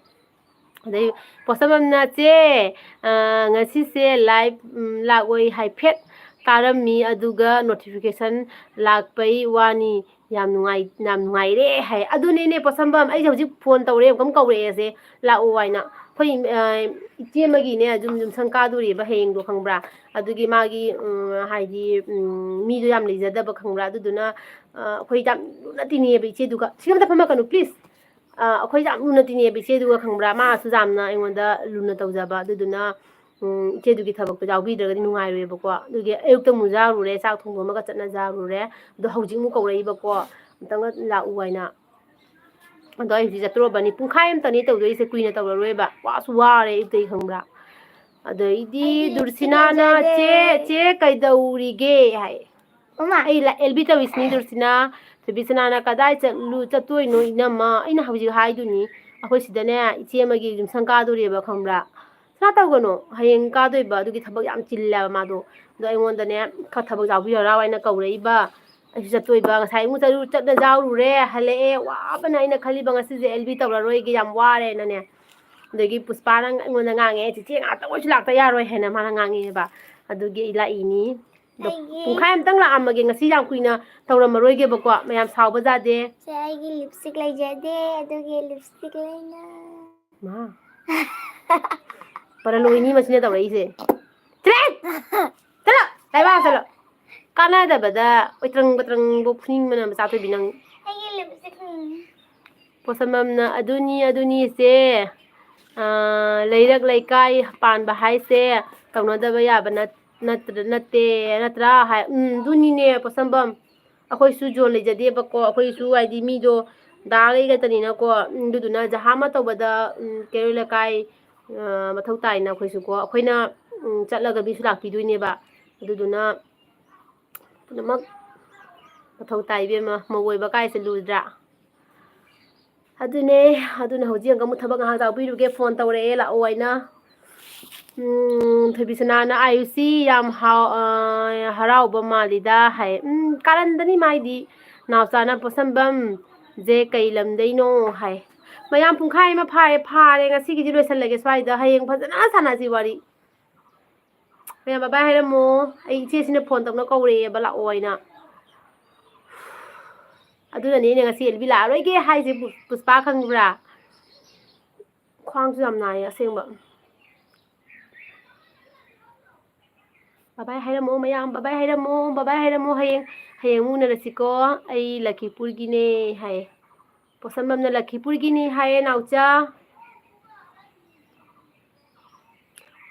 ꯑꯗꯩ ꯄꯣꯠꯁꯝꯕꯝꯅ, "ꯆꯦ, ꯑ, ꯉꯁꯤꯁꯦ live, ꯎꯝ, ꯂꯥꯛꯑꯣꯏ ꯍꯥꯏꯐꯦꯠ ꯇꯥꯔꯝꯃꯤ, ꯑꯗꯨꯒ notification ꯂꯥꯛꯄꯩ ꯋꯥꯅꯤ, ꯌꯥꯝ ꯅꯨꯡꯉꯥꯏ-, ꯌꯥꯝ ꯅꯨꯡꯉꯥꯏꯔꯦ" ꯍꯥꯏ꯫ ꯑꯗꯨꯅꯦꯅꯦ ꯄꯣꯠꯁꯝꯕꯝ, ꯑꯩꯁꯦ ꯍꯧꯖꯤꯛ phone ꯇꯧꯔꯦ, ꯑꯃꯨꯛꯀ ꯀꯧꯔꯛꯑꯦꯁꯦ, "ꯂꯥꯛꯑꯣ" ꯍꯥꯏꯅ꯫ ꯑꯩꯈꯣꯏ, ꯑ, ꯏꯆꯦ ꯑꯃꯒꯤꯅꯦ, ꯌꯨꯝ, ꯌꯨꯝꯁꯪ ꯀꯥꯗꯣꯔꯤꯕ ꯍꯌꯦꯡꯗꯣ, ꯈꯪꯕ꯭ꯔꯥ? ꯑꯗꯨꯒꯤ ꯃꯥꯒꯤ, ꯎꯝ, ꯍꯥꯏꯗꯤ, ꯎꯝ, ꯃꯤꯗꯣ ꯌꯥꯝ ꯂꯩꯖꯗꯕ, ꯈꯪꯕ꯭ꯔꯥ? ꯑꯗꯨꯗꯨꯅ, ꯑ, ꯑꯩꯈꯣꯏ ꯌꯥꯝ ꯂꯨꯅ ꯇꯤꯟꯅꯩꯌꯦꯕ ꯏꯆꯦꯗꯨꯒ꯫ ꯁꯤ ꯑꯝꯇ ꯐꯝꯃꯛꯀꯅꯨ, please꯫ ꯑ, ꯑꯩꯈꯣꯏ ꯌꯥꯝ ꯂꯨꯅ ꯇꯤꯟꯅꯩꯌꯦꯕ ꯏꯆꯦꯗꯨꯒ, ꯈꯪꯕ꯭ꯔꯥ? ꯃꯥꯁꯨ ꯌꯥꯝꯅ ꯑꯩꯉꯣꯟꯗ ꯂꯨꯅ ꯇꯧꯖꯕ꯫ ꯑꯗꯨꯗꯨꯅ, ꯎꯝ, ꯏꯆꯦꯗꯨꯒꯤ ꯊꯕꯛꯇꯣ ꯌꯥꯎꯕꯤꯗ꯭ꯔꯒꯗꯤ ꯅꯨꯡꯉꯥꯏꯔꯣꯏꯕꯀꯣ꯫ ꯑꯗꯨꯒꯤ ꯑꯌꯨꯛꯇ ꯑꯃꯨꯛ ꯌꯥꯎꯔꯨꯔꯦ, ꯆꯥꯛ ꯊꯣꯡꯕ ꯑꯃꯒ ꯆꯠꯅ ꯌꯥꯎꯔꯨꯔꯦ꯫ ꯑꯗꯣ ꯍꯧꯖꯤꯛ ꯑꯃꯨꯛ ꯀꯧꯔꯛꯏꯕꯀꯣ, "ꯑꯝꯇꯪꯒ ꯂꯥꯛꯎ" ꯍꯥꯏꯅ꯫ ꯑꯗꯣ ꯑꯩ ꯍꯧꯖꯤꯛ ꯆꯠꯇꯣꯔꯕꯅꯤ꯫ ꯄꯨꯡꯈꯥꯏ ꯑꯃꯇꯅꯤ ꯇꯧꯗꯣꯏꯁꯦ, ꯀꯨꯏꯅ ꯇꯧꯔꯔꯣꯏꯕ꯫ ꯋꯥꯁꯨ ꯋꯥꯔꯦ ꯑꯌꯨꯛꯇꯒꯤ, ꯈꯪꯕ꯭ꯔꯥ? ꯑꯗꯩꯗꯤ ꯑꯩꯗꯤ ꯗꯨꯔꯁꯤꯅꯥꯅ, ꯆꯤꯛꯀꯟ ꯆꯥꯖꯔꯦ꯫ "ꯆꯦ, ꯆꯦ ꯀꯩꯗꯧꯔꯤꯒꯦ?" ꯍꯥꯏ꯫ ꯃꯃꯥ꯫ ꯑꯩ ꯂ-, L B ꯇꯧꯔꯤꯁꯤꯅꯤ ꯗꯨꯔꯁꯤꯅꯥ꯫ ꯊꯣꯏꯕꯤꯁꯅꯥꯅ, "ꯀꯗꯥꯏ ꯆꯠꯂꯨ-, ꯆꯠꯇꯣꯏꯅꯣ ꯏꯅꯝꯃ?" ꯑꯩꯅ ꯍꯧꯖꯤꯛ ꯍꯥꯏꯗꯨꯅꯤ, ꯑꯩꯈꯣꯏ ꯁꯤꯗꯅꯦ ꯏꯆꯦ ꯑꯃꯒꯤ ꯌꯨꯝꯁꯪ ꯀꯥꯗꯣꯔꯦꯕ, ꯈꯪꯕ꯭ꯔꯥ? ꯁꯨꯃꯥꯏꯅ ꯇꯧꯒꯅꯨ, ꯍꯌꯦꯡ ꯀꯥꯗꯣꯏꯕ, ꯑꯗꯨꯒꯤ ꯊꯕꯛ ꯌꯥꯝ ꯆꯤꯜꯂꯦꯕ ꯃꯥꯗꯣ꯫ ꯑꯗꯣ ꯑꯩꯉꯣꯟꯗꯅꯦ, "ꯈꯔ ꯊꯕꯛ ꯌꯥꯎꯕꯤꯔꯔꯥꯎ" ꯍꯥꯏꯅ ꯀꯧꯔꯛꯏꯕ꯫ ꯑꯩꯁꯨ ꯆꯠꯇꯣꯏꯕ, ꯉꯁꯥꯏ ꯑꯃꯨꯛ ꯆꯠꯂꯨ-, ꯆꯠꯅ ꯌꯥꯎꯔꯨꯔꯦ, ꯍꯜꯂꯛꯑꯦ, ꯋꯥꯕꯅ ꯑꯩꯅ ꯈꯜꯂꯤꯕ ꯉꯁꯤꯁꯦ L B ꯇꯧꯔꯔꯣꯏꯒꯦ, ꯌꯥꯝ ꯋꯥꯔꯦꯅꯅꯦ꯫ ꯑꯗꯒꯤ ꯄꯨꯁꯄꯥꯅ ꯑꯩꯉꯣꯟꯗ ꯉꯥꯡꯉꯦ, "ꯆꯤꯆꯦ ꯉꯥꯛꯇ ꯑꯣꯏꯔꯁꯨ ꯂꯥꯛꯇ ꯌꯥꯔꯣꯏ" ꯍꯥꯏꯅ ꯃꯥꯅ ꯉꯥꯡꯉꯛꯑꯦꯕ꯫ ꯑꯗꯨꯒꯤ ꯑꯩ ꯂꯥꯛꯏꯅꯤ꯫ ꯑꯗꯣ ꯑꯩꯒꯤ ꯄꯨꯡꯈꯥꯏ ꯑꯃꯇꯪ ꯂꯥꯛꯑꯝꯃꯒꯦ, ꯉꯁꯤ ꯌꯥꯝ ꯀꯨꯏꯅ ꯇꯧꯔꯝꯃꯔꯣꯏꯒꯦꯕꯀꯣ, ꯃꯌꯥꯝ ꯁꯥꯎꯕ ꯌꯥꯗꯦ꯫ ꯁꯦ, ꯑꯩꯒꯤ ꯂꯤꯞꯁꯇꯤꯛ ꯂꯩꯖꯗꯦ, ꯑꯗꯨꯒꯤ ꯂꯤꯞꯁꯇꯤꯛ ꯂꯩꯅ ꯃꯥ ꯄꯔꯂꯣꯏꯅꯤ ꯃꯁꯤꯅ ꯇꯧꯔꯛꯏꯁꯦ꯫ ꯆꯠꯂꯣ! ꯆꯠꯂꯣ! ꯂꯥꯏꯕꯥꯛ ꯆꯠꯂꯣ! ꯀꯥꯟꯅꯗꯕꯗ ꯑꯣꯏꯇ꯭ꯔꯪ ꯕꯇ꯭ꯔꯪꯕꯨ ꯐꯨꯅꯤꯡꯕꯅ ꯃꯆꯥ ꯊꯣꯏꯕꯤ ꯅꯪ꯫ ꯑꯩꯒꯤ ꯂꯤꯞꯁꯇꯤꯛ ꯄꯣꯁꯝꯕꯝꯅ ꯑꯗꯨꯅꯤ ꯑꯗꯨꯅꯤ ꯏꯆꯦ, ꯑꯥ, ꯂꯩꯔꯛ ꯂꯩꯀꯥꯏ ꯄꯥꯟꯕ ꯍꯥꯏꯁꯦ ꯇꯧꯅꯗꯕ ꯌꯥꯕ ꯅꯠ- ꯅꯠꯇ꯭ꯔ- ꯅꯠꯇꯦ ꯅꯠꯇ꯭ꯔꯥ ꯍꯥꯏ꯫ ꯎꯝ, ꯑꯗꯨꯅꯤꯅꯦ ꯄꯣꯁꯝꯕꯝ, ꯑꯩꯈꯣꯏꯁꯨ ꯖꯣꯟ ꯂꯩꯖꯗꯦꯕꯀꯣ, ꯑꯩꯈꯣꯏꯁꯨ ꯍꯥꯏꯗꯤ ꯃꯤꯗꯣ ꯗꯥꯒꯩ ꯈꯛꯇꯅꯤꯅꯀꯣ꯫ ꯑꯗꯨꯗꯨꯅ ꯖꯍꯥ ꯑꯃ ꯇꯧꯕꯗ, ꯎꯝ, ꯀꯩꯔꯣꯏ ꯂꯩꯀꯥꯏ, ꯑꯥ, ꯃꯊꯧ ꯇꯥꯏꯅ ꯑꯩꯈꯣꯏꯁꯨꯀꯣ꯫ ꯑꯩꯈꯣꯏꯅ, ꯎꯝ, ꯆꯠꯂꯒ ꯃꯤꯁꯨ ꯂꯥꯛꯄꯤꯗꯣꯏꯅꯦꯕ꯫ ꯑꯗꯨꯗꯨꯅ ꯄꯨꯝꯅꯃꯛ ꯃꯊꯧ ꯇꯥꯏ ꯏꯕꯦꯝꯃ, ꯃꯧ ꯑꯣꯏꯕ ꯀꯥꯏꯁꯦ ꯂꯨꯗ꯭ꯔꯥ? ꯑꯗꯨꯅꯦ, ꯑꯗꯨꯅ ꯍꯧꯖꯤꯛ ꯑꯃꯨꯛ ꯊꯕꯛ ꯉꯥꯏꯍꯥꯛ ꯇꯥꯛꯄꯤꯔꯨꯒꯦ, ꯐꯣꯟ ꯇꯧꯔꯛꯑꯦ ꯂꯥꯛꯑꯣ ꯍꯥꯏꯅ꯫ ꯎꯝ, ꯊꯣꯏꯕꯤꯁꯅꯥꯅ "ꯑꯥꯌꯨꯁꯤ ꯌꯥꯝ ꯍꯥꯎ-, ꯑ, ꯍꯔꯥꯎꯕ ꯃꯥꯜꯂꯤꯗ" ꯍꯥꯏ꯫ ꯎꯝ, ꯀꯥꯔꯟꯗꯅꯤ ꯃꯥꯏꯗꯤ꯫ ꯅꯥꯎꯆꯥꯅ "ꯄꯣꯠꯁꯝꯕꯝ ꯖꯦ ꯀꯩ ꯂꯝꯗꯩꯅꯣ?" ꯍꯥꯏ꯫ ꯃꯌꯥꯝ ꯄꯨꯡꯈꯥꯏ ꯑꯃ ꯐꯥꯔꯦ, ꯐꯥꯔꯦ꯫ ꯉꯁꯤꯒꯤꯗꯤ ꯂꯣꯏꯁꯜꯂꯒꯦ ꯁ꯭ꯋꯥꯏꯗ꯫ ꯍꯌꯦꯡ ꯐꯖꯅ ꯁꯥꯟꯅꯁꯤ ꯋꯥꯔꯤ꯫ ꯃꯌꯥꯝ ꯕꯥꯏ ꯕꯥꯏ ꯍꯥꯏꯔꯝꯃꯣ꯫ ꯑꯩ ꯏꯆꯦꯁꯤꯅ ꯐꯣꯟ ꯇꯧꯅ ꯀꯧꯔꯛꯑꯦꯕ, ꯂꯥꯛꯑꯣ ꯍꯥꯏꯅ꯫ ꯑꯗꯨꯅꯅꯦ ꯑꯩꯅ ꯉꯁꯤ ꯑꯦꯜꯕꯤ ꯂꯥꯛꯑꯔꯣꯏꯒꯦ ꯍꯥꯏꯁꯦ, ꯄꯨ-, ꯄꯨꯁꯄꯥ ꯈꯪꯕ꯭ꯔꯥ? ꯈ꯭ꯋꯥꯡꯁꯨ ꯌꯥꯝ ꯅꯥꯏꯌꯦ ꯑꯁꯦꯡꯕ꯫ ꯕꯥꯏ ꯕꯥꯏ ꯍꯥꯏꯔꯝꯃꯣ ꯃꯌꯥꯝ, ꯕꯥꯏ ꯕꯥꯏ ꯍꯥꯏꯔꯝꯃꯣ, ꯕꯥꯏ ꯕꯥꯏ ꯍꯥꯏꯔꯝꯃꯣ, ꯍꯌꯦꯡ, ꯍꯌꯦꯡ ꯑꯃꯨꯛ ꯎꯅꯔꯁꯤꯀꯣ꯫ ꯑꯩ ꯂꯈꯤꯄꯨꯔꯒꯤꯅꯦ ꯍꯥꯏꯌꯦ꯫ ꯄꯣꯠꯁꯝꯕꯝꯅ ꯂꯈꯤꯄꯨꯔꯒꯤꯅꯤ ꯍꯥꯏꯌꯦ, ꯅꯥꯎꯆꯥ꯫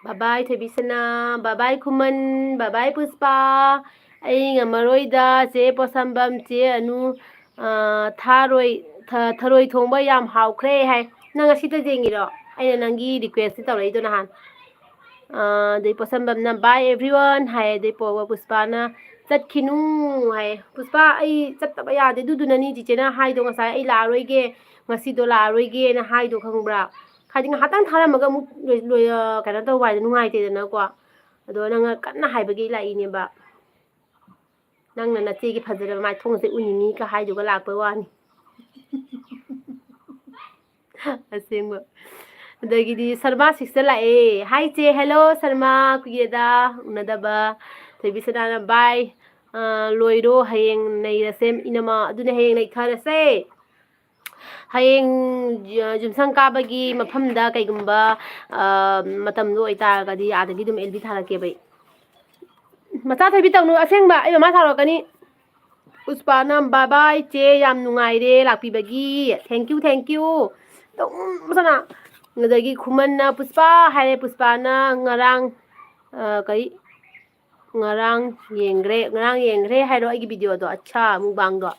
ꯕꯥꯏ ꯕꯥꯏ ꯊꯣꯏꯕꯤꯁꯅꯥ, ꯕꯥꯏ ꯕꯥꯏ ꯈꯨꯃꯟ, ꯕꯥꯏ ꯕꯥꯏ ꯄꯨꯁꯄꯥ꯫ ꯑꯩ ꯉꯝꯃꯔꯣꯏꯗ, ꯆꯦ ꯄꯣꯠꯁꯝꯕꯝ, ꯆꯦ ꯑꯅꯨ, ꯑꯥ, ꯊꯥꯔꯣꯏ, ꯊ-, ꯊꯔꯣꯏ ꯊꯣꯡꯕ ꯌꯥꯝ ꯍꯥꯎꯈ꯭ꯔꯦ ꯍꯥꯏ꯫ ꯅꯪ ꯉꯁꯤꯇ ꯌꯦꯡꯉꯤꯔꯣ? ꯑꯩꯅ ꯅꯪꯒꯤ request ꯇꯧꯔꯛꯏꯗꯣ ꯅꯍꯥꯟ꯫ ꯑꯥ, ꯑꯗꯩ ꯄꯣꯠꯁꯝꯕꯝꯅ "Bye everyone" ꯍꯥꯏ, ꯑꯗꯩ ꯄꯣ-, ꯄꯨꯁꯄꯥꯅ "ꯆꯠꯈꯤꯅꯨ" ꯍꯥꯏ꯫ ꯄꯨꯁꯄꯥ, ꯑꯩ ꯆꯠꯇꯕ ꯌꯥꯗꯦ, ꯑꯗꯨꯗꯨꯅꯅꯤ ꯆꯤꯆꯦꯅ ꯍꯥꯏꯗꯣ ꯉꯁꯥꯏ, "ꯑꯩ ꯂꯥꯛꯑꯔꯣꯏꯒꯦ, ꯉꯁꯤꯗꯣ ꯂꯥꯛꯑꯔꯣꯏꯒꯦꯅ" ꯍꯥꯏꯗꯣ ꯈꯪꯕ꯭ꯔꯥ? ꯍꯥꯏꯗꯤ ꯉꯥꯏꯍꯥꯛꯇꯪ ꯊꯥꯔꯝꯃꯒ ꯑꯃꯨꯛ ꯂꯣꯏ-, ꯂꯣꯏ-, ꯑ, ꯀꯩꯅꯣ ꯇꯧꯕ ꯍꯥꯏꯗꯣ ꯅꯨꯡꯉꯥꯏꯇꯦꯗꯅꯀꯣ꯫ ꯑꯗꯣ ꯅꯪꯅ ꯀꯟꯅ ꯍꯥꯏꯕꯒꯤ ꯂꯥꯛꯏꯅꯦꯕ꯫ ꯅꯪꯅ ꯅꯆꯦꯒꯤ ꯐꯖꯔꯕ ꯃꯥꯏꯊꯣꯡꯁꯦ ꯎꯅꯤꯡꯉꯤꯒ ꯍꯥꯏꯗꯨꯒ ꯂꯥꯛꯄꯩ ꯋꯥꯅꯤ꯫ ꯑꯁꯦꯡꯕ꯫ ꯑꯗꯒꯤꯗꯤ ꯁꯔꯃꯥ ꯁꯤꯛꯁꯇ ꯂꯥꯛꯑꯦ꯫ ꯍꯥꯏ ꯆꯦ, ꯍꯦꯜꯂꯣ ꯁꯔꯃꯥ, ꯀꯨꯏꯔꯦꯗ ꯎꯅꯗꯕ꯫ ꯊꯣꯏꯕꯤ ꯁꯅꯥꯅ, "ꯕꯥꯏ, ꯑ, ꯂꯣꯏꯔꯣ, ꯍꯌꯦꯡ ꯅꯩꯔꯁꯦ ꯏꯅꯝꯃ, ꯑꯗꯨꯅꯦ ꯍꯌꯦꯡ ꯅꯩꯊꯔꯁꯦ꯫ ꯍꯌꯦꯡ ꯌ-, ꯌꯨꯝꯁꯪ ꯀꯥꯕꯒꯤ ꯃꯐꯝꯗ ꯀꯩꯒꯨꯝꯕ, ꯑ, ꯃꯇꯝꯗꯣ ꯑꯣꯏꯇꯥꯔꯒꯗꯤ ꯑꯥꯗꯒꯤ ꯑꯗꯨꯝ ꯑꯦꯜ ꯕꯤ ꯊꯥꯔꯛꯀꯦꯕ ꯑꯩ꯫ ꯃꯆꯥ ꯊꯣꯏꯕꯤ ꯇꯧꯅꯨ, ꯑꯁꯦꯡꯕ ꯑꯩ ꯃꯃꯥ ꯁꯥꯎꯔꯛꯀꯅꯤ꯫" ꯄꯨꯁꯄꯥꯅ, "ꯕꯥꯏ ꯕꯥꯏ ꯆꯦ, ꯌꯥꯝ ꯅꯨꯡꯉꯥꯏꯔꯦ ꯂꯥꯛꯄꯤꯕꯒꯤ꯫ Thank you, thank you." ꯑꯗꯨꯝ ꯁꯅꯥ꯫ ꯑꯗꯒꯤ ꯈꯨꯃꯟꯅ, "ꯄꯨꯁꯄꯥ" ꯍꯥꯏꯔꯦ꯫ ꯄꯨꯁꯄꯥꯅ ꯉꯔꯥꯡ, ꯑ, ꯀꯔꯤ, "ꯉꯔꯥꯡ ꯌꯦꯡꯈ꯭ꯔꯦ, ꯉꯔꯥꯡ ꯌꯦꯡꯈ꯭ꯔꯦ" ꯍꯥꯏꯔꯣ ꯑꯩꯒꯤ ꯚꯤꯗꯤꯑꯣꯗꯣ, ꯑꯠꯁꯥ, ꯃꯨꯛꯕꯥꯡꯗꯣ꯫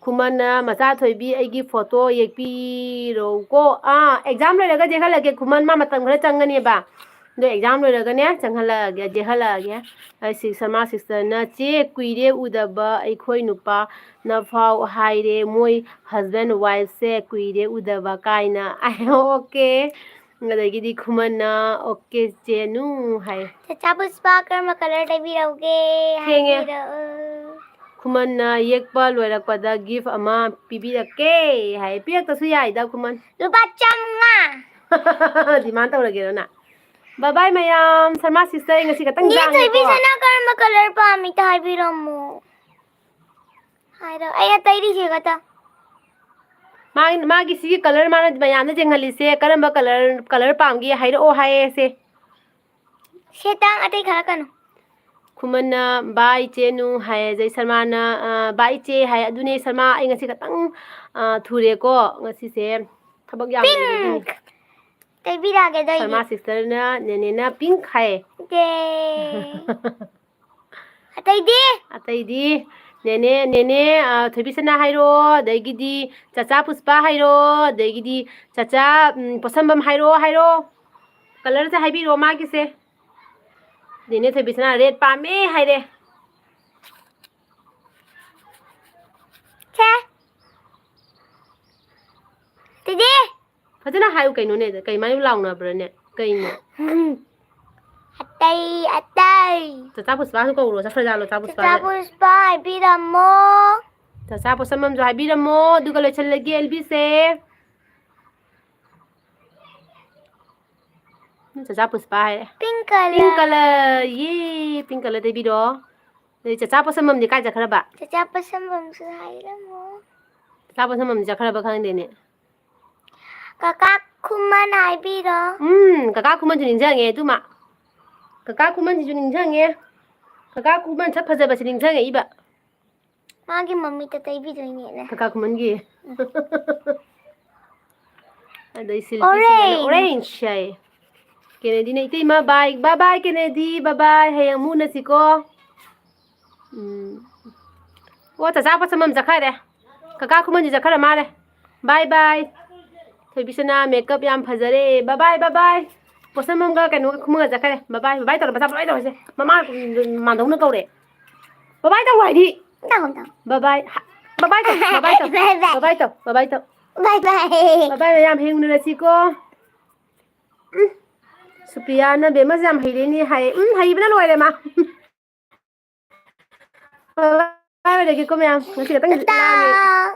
ꯈꯨꯃꯟꯅ, "ꯃꯆꯥ ꯊꯣꯏꯕꯤ, ꯑꯩꯒꯤ ꯐꯣꯇꯣ ꯌꯦꯛꯄꯤꯔꯣꯀꯣ꯫" ꯑꯥ, ꯑꯦꯛꯖꯥꯝ ꯂꯣꯏꯔꯒ ꯌꯦꯛꯍꯜꯂꯒꯦ ꯈꯨꯃꯟ, ꯃꯥ ꯃꯇꯝ ꯈꯔ ꯆꯪꯒꯅꯦꯕ꯫ ꯑꯗꯣ ꯑꯦꯛꯖꯥꯝ ꯂꯣꯏꯔꯒꯅꯦ ꯆꯪꯍꯜꯂꯛꯑꯒꯦ, ꯌꯦꯛꯍꯜꯂꯛꯑꯒꯦ꯫ ꯑꯩ ꯁꯤ ꯁꯔꯃꯥ ꯁꯤꯁꯇꯔꯅ, "ꯆꯦ, ꯀꯨꯏꯔꯦ ꯎꯗꯕ ꯑꯩꯈꯣꯏ ꯅꯨꯄꯥ ꯅꯐꯥꯎ ꯍꯥꯏꯔꯦ, ꯃꯣꯏ ꯍꯁꯕꯦꯟ ꯋꯥꯏꯐꯁꯦ ꯀꯨꯏꯔꯦ ꯎꯗꯕ" ꯀꯥꯏꯅ꯫ ꯑꯣꯀꯦ꯫ ꯑꯗꯒꯤꯗꯤ ꯈꯨꯃꯟꯅ, "ꯑꯣꯀꯦ ꯆꯦꯅꯨ" ꯍꯥꯏ꯫ ꯆꯆꯥ ꯄꯨꯁꯄꯥ, ꯀꯔꯝꯕ ꯀꯂꯔ ꯇꯩꯕꯤꯔꯛꯎꯒꯦ? ꯊꯦꯡꯉꯦ꯫ ꯍꯥꯏꯕꯤꯔꯛꯑꯣ꯫ ꯈꯨꯃꯟꯅ, "ꯌꯦꯛꯄ ꯂꯣꯏꯔꯛꯄꯗ ꯒꯤꯐ ꯑꯃ ꯄꯤꯕꯤꯔꯛꯀꯦ" ꯍꯥꯏ꯫ ꯄꯤꯔꯛꯇꯁꯨ ꯌꯥꯏꯗ ꯈꯨꯃꯟ꯫ ꯂꯨꯄꯥ ꯆꯥꯝꯃꯉꯥ꯫ ꯗꯤꯃꯥꯟ ꯇꯧꯔꯒꯦꯔꯣ ꯅꯪ? ꯕꯥꯏ ꯕꯥꯏ ꯃꯌꯥꯝ, ꯁꯔꯃꯥ ꯁꯤꯁꯇꯔ ꯑꯩ ꯉꯁꯤ ꯈꯛꯇꯪ ꯅꯦ ꯊꯣꯏꯕꯤ ꯖꯥꯡꯉꯦꯀꯣ꯫ ꯁꯅꯥ ꯀꯔꯝꯕ ꯀꯂꯔ ꯄꯥꯝꯃꯤ ꯑꯝꯇ ꯍꯥꯏꯕꯤꯔꯝꯃꯣ꯫ ꯍꯥꯏꯔꯣ, ꯑꯩ ꯑꯇꯩꯗꯤ ꯁꯤ ꯈꯛꯇ꯫ ꯃꯥꯒꯤ, ꯃꯥꯒꯤ ꯁꯤꯒꯤ ꯀꯂꯔ ꯃꯥꯅ ꯃꯌꯥꯝꯗ ꯌꯦꯡꯍꯜꯂꯤꯁꯦ ꯀꯔꯝꯕ ꯀꯂꯔ, ꯀꯂꯔ ꯄꯥꯝꯒꯦ ꯍꯥꯏꯔꯛꯑꯣ ꯍꯥꯏꯌꯦ ꯁꯦ꯫ ꯁꯦ ꯇꯥꯡ ꯑꯇꯩ ꯈꯥꯏꯔꯛꯀꯅꯨ꯫ ꯈꯨꯃꯟꯅ, "ꯕꯥꯏ ꯆꯦꯅꯨ" ꯍꯥꯏ꯫ ꯑꯖꯩ ꯁꯔꯃꯥꯅ, ꯑ, "ꯕꯥꯏ ꯆꯦ" ꯍꯥꯏ꯫ ꯑꯗꯨꯅꯦ ꯁꯔꯃꯥ, ꯑꯩ ꯉꯁꯤ ꯈꯛꯇꯪ, ꯑ, ꯊꯨꯔꯦꯀꯣ꯫ ꯉꯁꯤꯁꯦ ꯊꯕꯛ ꯌꯥꯝ ꯂꯩꯕꯒꯤꯅꯤ꯫ ꯄꯤꯡ! ꯇꯩꯕꯤꯔꯛꯑꯒꯦ ꯑꯗꯣ ꯑꯩꯗꯤ꯫ ꯁꯔꯃꯥ ꯁꯤꯁꯇꯔꯅ ꯅꯦꯅꯦꯅ ꯄꯤꯡ ꯍꯥꯏ꯫ ꯌꯦ꯫ ꯑꯇꯩꯗꯤ? ꯑꯇꯩꯗꯤ ꯅꯦꯅꯦ, ꯅꯦꯅꯦ, ꯑ, ꯊꯣꯏꯕꯤꯁꯅꯥ ꯍꯥꯏꯔꯣ, ꯑꯗꯒꯤꯗꯤ ꯆꯆꯥ ꯄꯨꯁꯄꯥ ꯍꯥꯏꯔꯣ, ꯑꯗꯒꯤꯗꯤ ꯆꯆꯥ, ꯎꯝ, ꯄꯣꯠꯁꯝꯕꯝ ꯍꯥꯏꯔꯣ, ꯍꯥꯏꯔꯣ꯫ ꯀꯂꯔꯁꯦ ꯍꯥꯏꯕꯤꯔꯣ ꯃꯥꯒꯤꯁꯦ꯫ ꯅꯦꯅꯦ ꯊꯣꯏꯕꯤꯁꯅꯥ ꯔꯦꯗ ꯄꯥꯝꯃꯦ ꯍꯥꯏꯔꯦ꯫ ꯁꯦ꯫ ꯇꯤꯗꯤ꯫ ꯐꯖꯅ ꯍꯥꯏꯌꯨ ꯀꯩꯅꯣꯅꯦ, ꯀꯩꯃꯥꯏꯅ ꯂꯥꯎꯅꯕ꯭ꯔꯥꯅꯦ? ꯀꯩꯅꯣ? ꯑꯇꯩ, ꯑꯇꯩ꯫ ꯆꯆꯥ ꯄꯨꯁꯄꯥꯁꯨ ꯀꯧꯔꯣ, ꯆꯠꯈ꯭ꯔꯖꯥꯠꯂꯣ ꯆꯆꯥ ꯄꯨꯁꯄꯥꯁꯦ? ꯆꯆꯥ ꯄꯨꯁꯄꯥ ꯍꯥꯏꯕꯤꯔꯝꯃꯣ꯫ ꯆꯆꯥ ꯄꯣꯠꯁꯝꯕꯝꯁꯨ ꯍꯥꯏꯕꯤꯔꯝꯃꯣ, ꯑꯗꯨꯒ ꯂꯣꯏꯁꯤꯜꯂꯒꯦ ꯑꯦꯜꯕꯤꯁꯦ꯫ ꯆꯆꯥ ꯄꯨꯁꯄꯥ ꯍꯥꯏꯔꯦ꯫ Pink color. Pink color, ꯌꯦ, pink color ꯇꯩꯕꯤꯔꯣ꯫ ꯑꯗꯩ ꯆꯆꯥ ꯄꯣꯠꯁꯝꯕꯝꯗꯤ ꯀꯥꯏ ꯆꯠꯈ꯭ꯔꯕ? ꯆꯆꯥ ꯄꯣꯠꯁꯝꯕꯝꯁꯨ ꯍꯥꯏꯔꯝꯃꯣ꯫ ꯆꯆꯥ ꯄꯣꯠꯁꯝꯕꯝꯗꯤ ꯆꯠꯈ꯭ꯔꯕ ꯈꯪꯗꯦꯅꯦ꯫ ꯀꯀꯥ ꯈꯨꯃꯟ ꯍꯥꯏꯕꯤꯔꯣ꯫ ꯎꯝ, ꯀꯀꯥ ꯈꯨꯃꯟꯁꯨ ꯅꯤꯡꯁꯤꯡꯉꯦ ꯑꯗꯨꯃ꯫ ꯀꯀꯥ ꯈꯨꯃꯟꯁꯤꯁꯨ ꯅꯤꯡꯁꯤꯡꯉꯦ꯫ ꯀꯀꯥ ꯈꯨꯃꯟ ꯁꯛ ꯐꯖꯕꯁꯤ ꯅꯤꯡꯁꯤꯡꯉꯛꯏꯕ꯫ ꯃꯥꯒꯤ ꯃꯃꯤꯠꯇ ꯇꯩꯕꯤꯗꯣꯏꯅꯦꯅꯦ꯫ ꯀꯀꯥ ꯈꯨꯃꯟꯒꯤ꯫ ꯑꯗꯩ Orange. Orange ꯍꯥꯏꯌꯦ꯫ ꯀꯦꯅꯦꯗꯤꯅ, "ꯏꯇꯩꯃ, bye, bye bye, ꯀꯦꯅꯦꯗꯤ, bye bye, ꯍꯌꯦꯡ ꯑꯃꯨꯛ ꯎꯅꯁꯤꯀꯣ꯫" ꯎꯝ꯫ ꯑꯣ, ꯆꯆꯥ ꯄꯣꯠꯁꯝꯕꯝ ꯆꯠꯈ꯭ꯔꯦ꯫ ꯀꯀꯥ ꯈꯨꯃꯟꯁꯤ ꯆꯠꯈ꯭ꯔ ꯃꯥꯜꯂꯦ꯫ Bye bye꯫ ꯊꯣꯏꯕꯤꯁꯅꯥ, makeup ꯌꯥꯝ ꯐꯖꯔꯦ꯫ Bye bye, bye bye꯫ ꯄꯣꯠꯁꯝꯕꯝꯒ ꯀꯩꯅꯣꯒ ꯈꯨꯃꯟꯒ ꯆꯠꯈ꯭ꯔꯦ꯫ Bye bye, bye bye ꯇꯧꯔꯣ, ꯕꯥꯏ ꯕꯥꯏ ꯇꯧꯔꯁꯦ꯫ ꯃꯃꯥ ꯃꯥꯟꯗꯧꯅ ꯀꯧꯔꯦ꯫ Bye bye ꯇꯧ ꯍꯥꯏꯗꯤ꯫ ꯇꯧ, ꯇꯧ꯫ Bye bye꯫ Bye bye ꯇꯧ, bye bye ꯇꯧ, Bye bye. Bye bye ꯇꯧ, bye bye ꯇꯧ꯫ Bye bye. Bye bye ꯃꯌꯥꯝ, ꯍꯌꯦꯡ ꯎꯅꯔꯁꯤꯀꯣ꯫ ꯎꯝ꯫ ꯁꯨꯄ꯭ꯔꯤꯌꯥꯅ, "ꯕꯦꯝꯃꯁꯦ ꯌꯥꯝ ꯍꯩꯔꯦꯅꯦ" ꯍꯥꯏ꯫ ꯎꯝ, ꯍꯩꯕꯅ ꯂꯣꯏꯔꯦ ꯃꯥ꯫ Bye bye ꯑꯣꯏꯔꯒꯦꯀꯣ ꯃꯌꯥꯝ꯫ ꯉꯁꯤ ꯈꯛꯇꯪ ꯇꯥꯇꯥ꯫ ꯂꯥꯡꯉꯦ꯫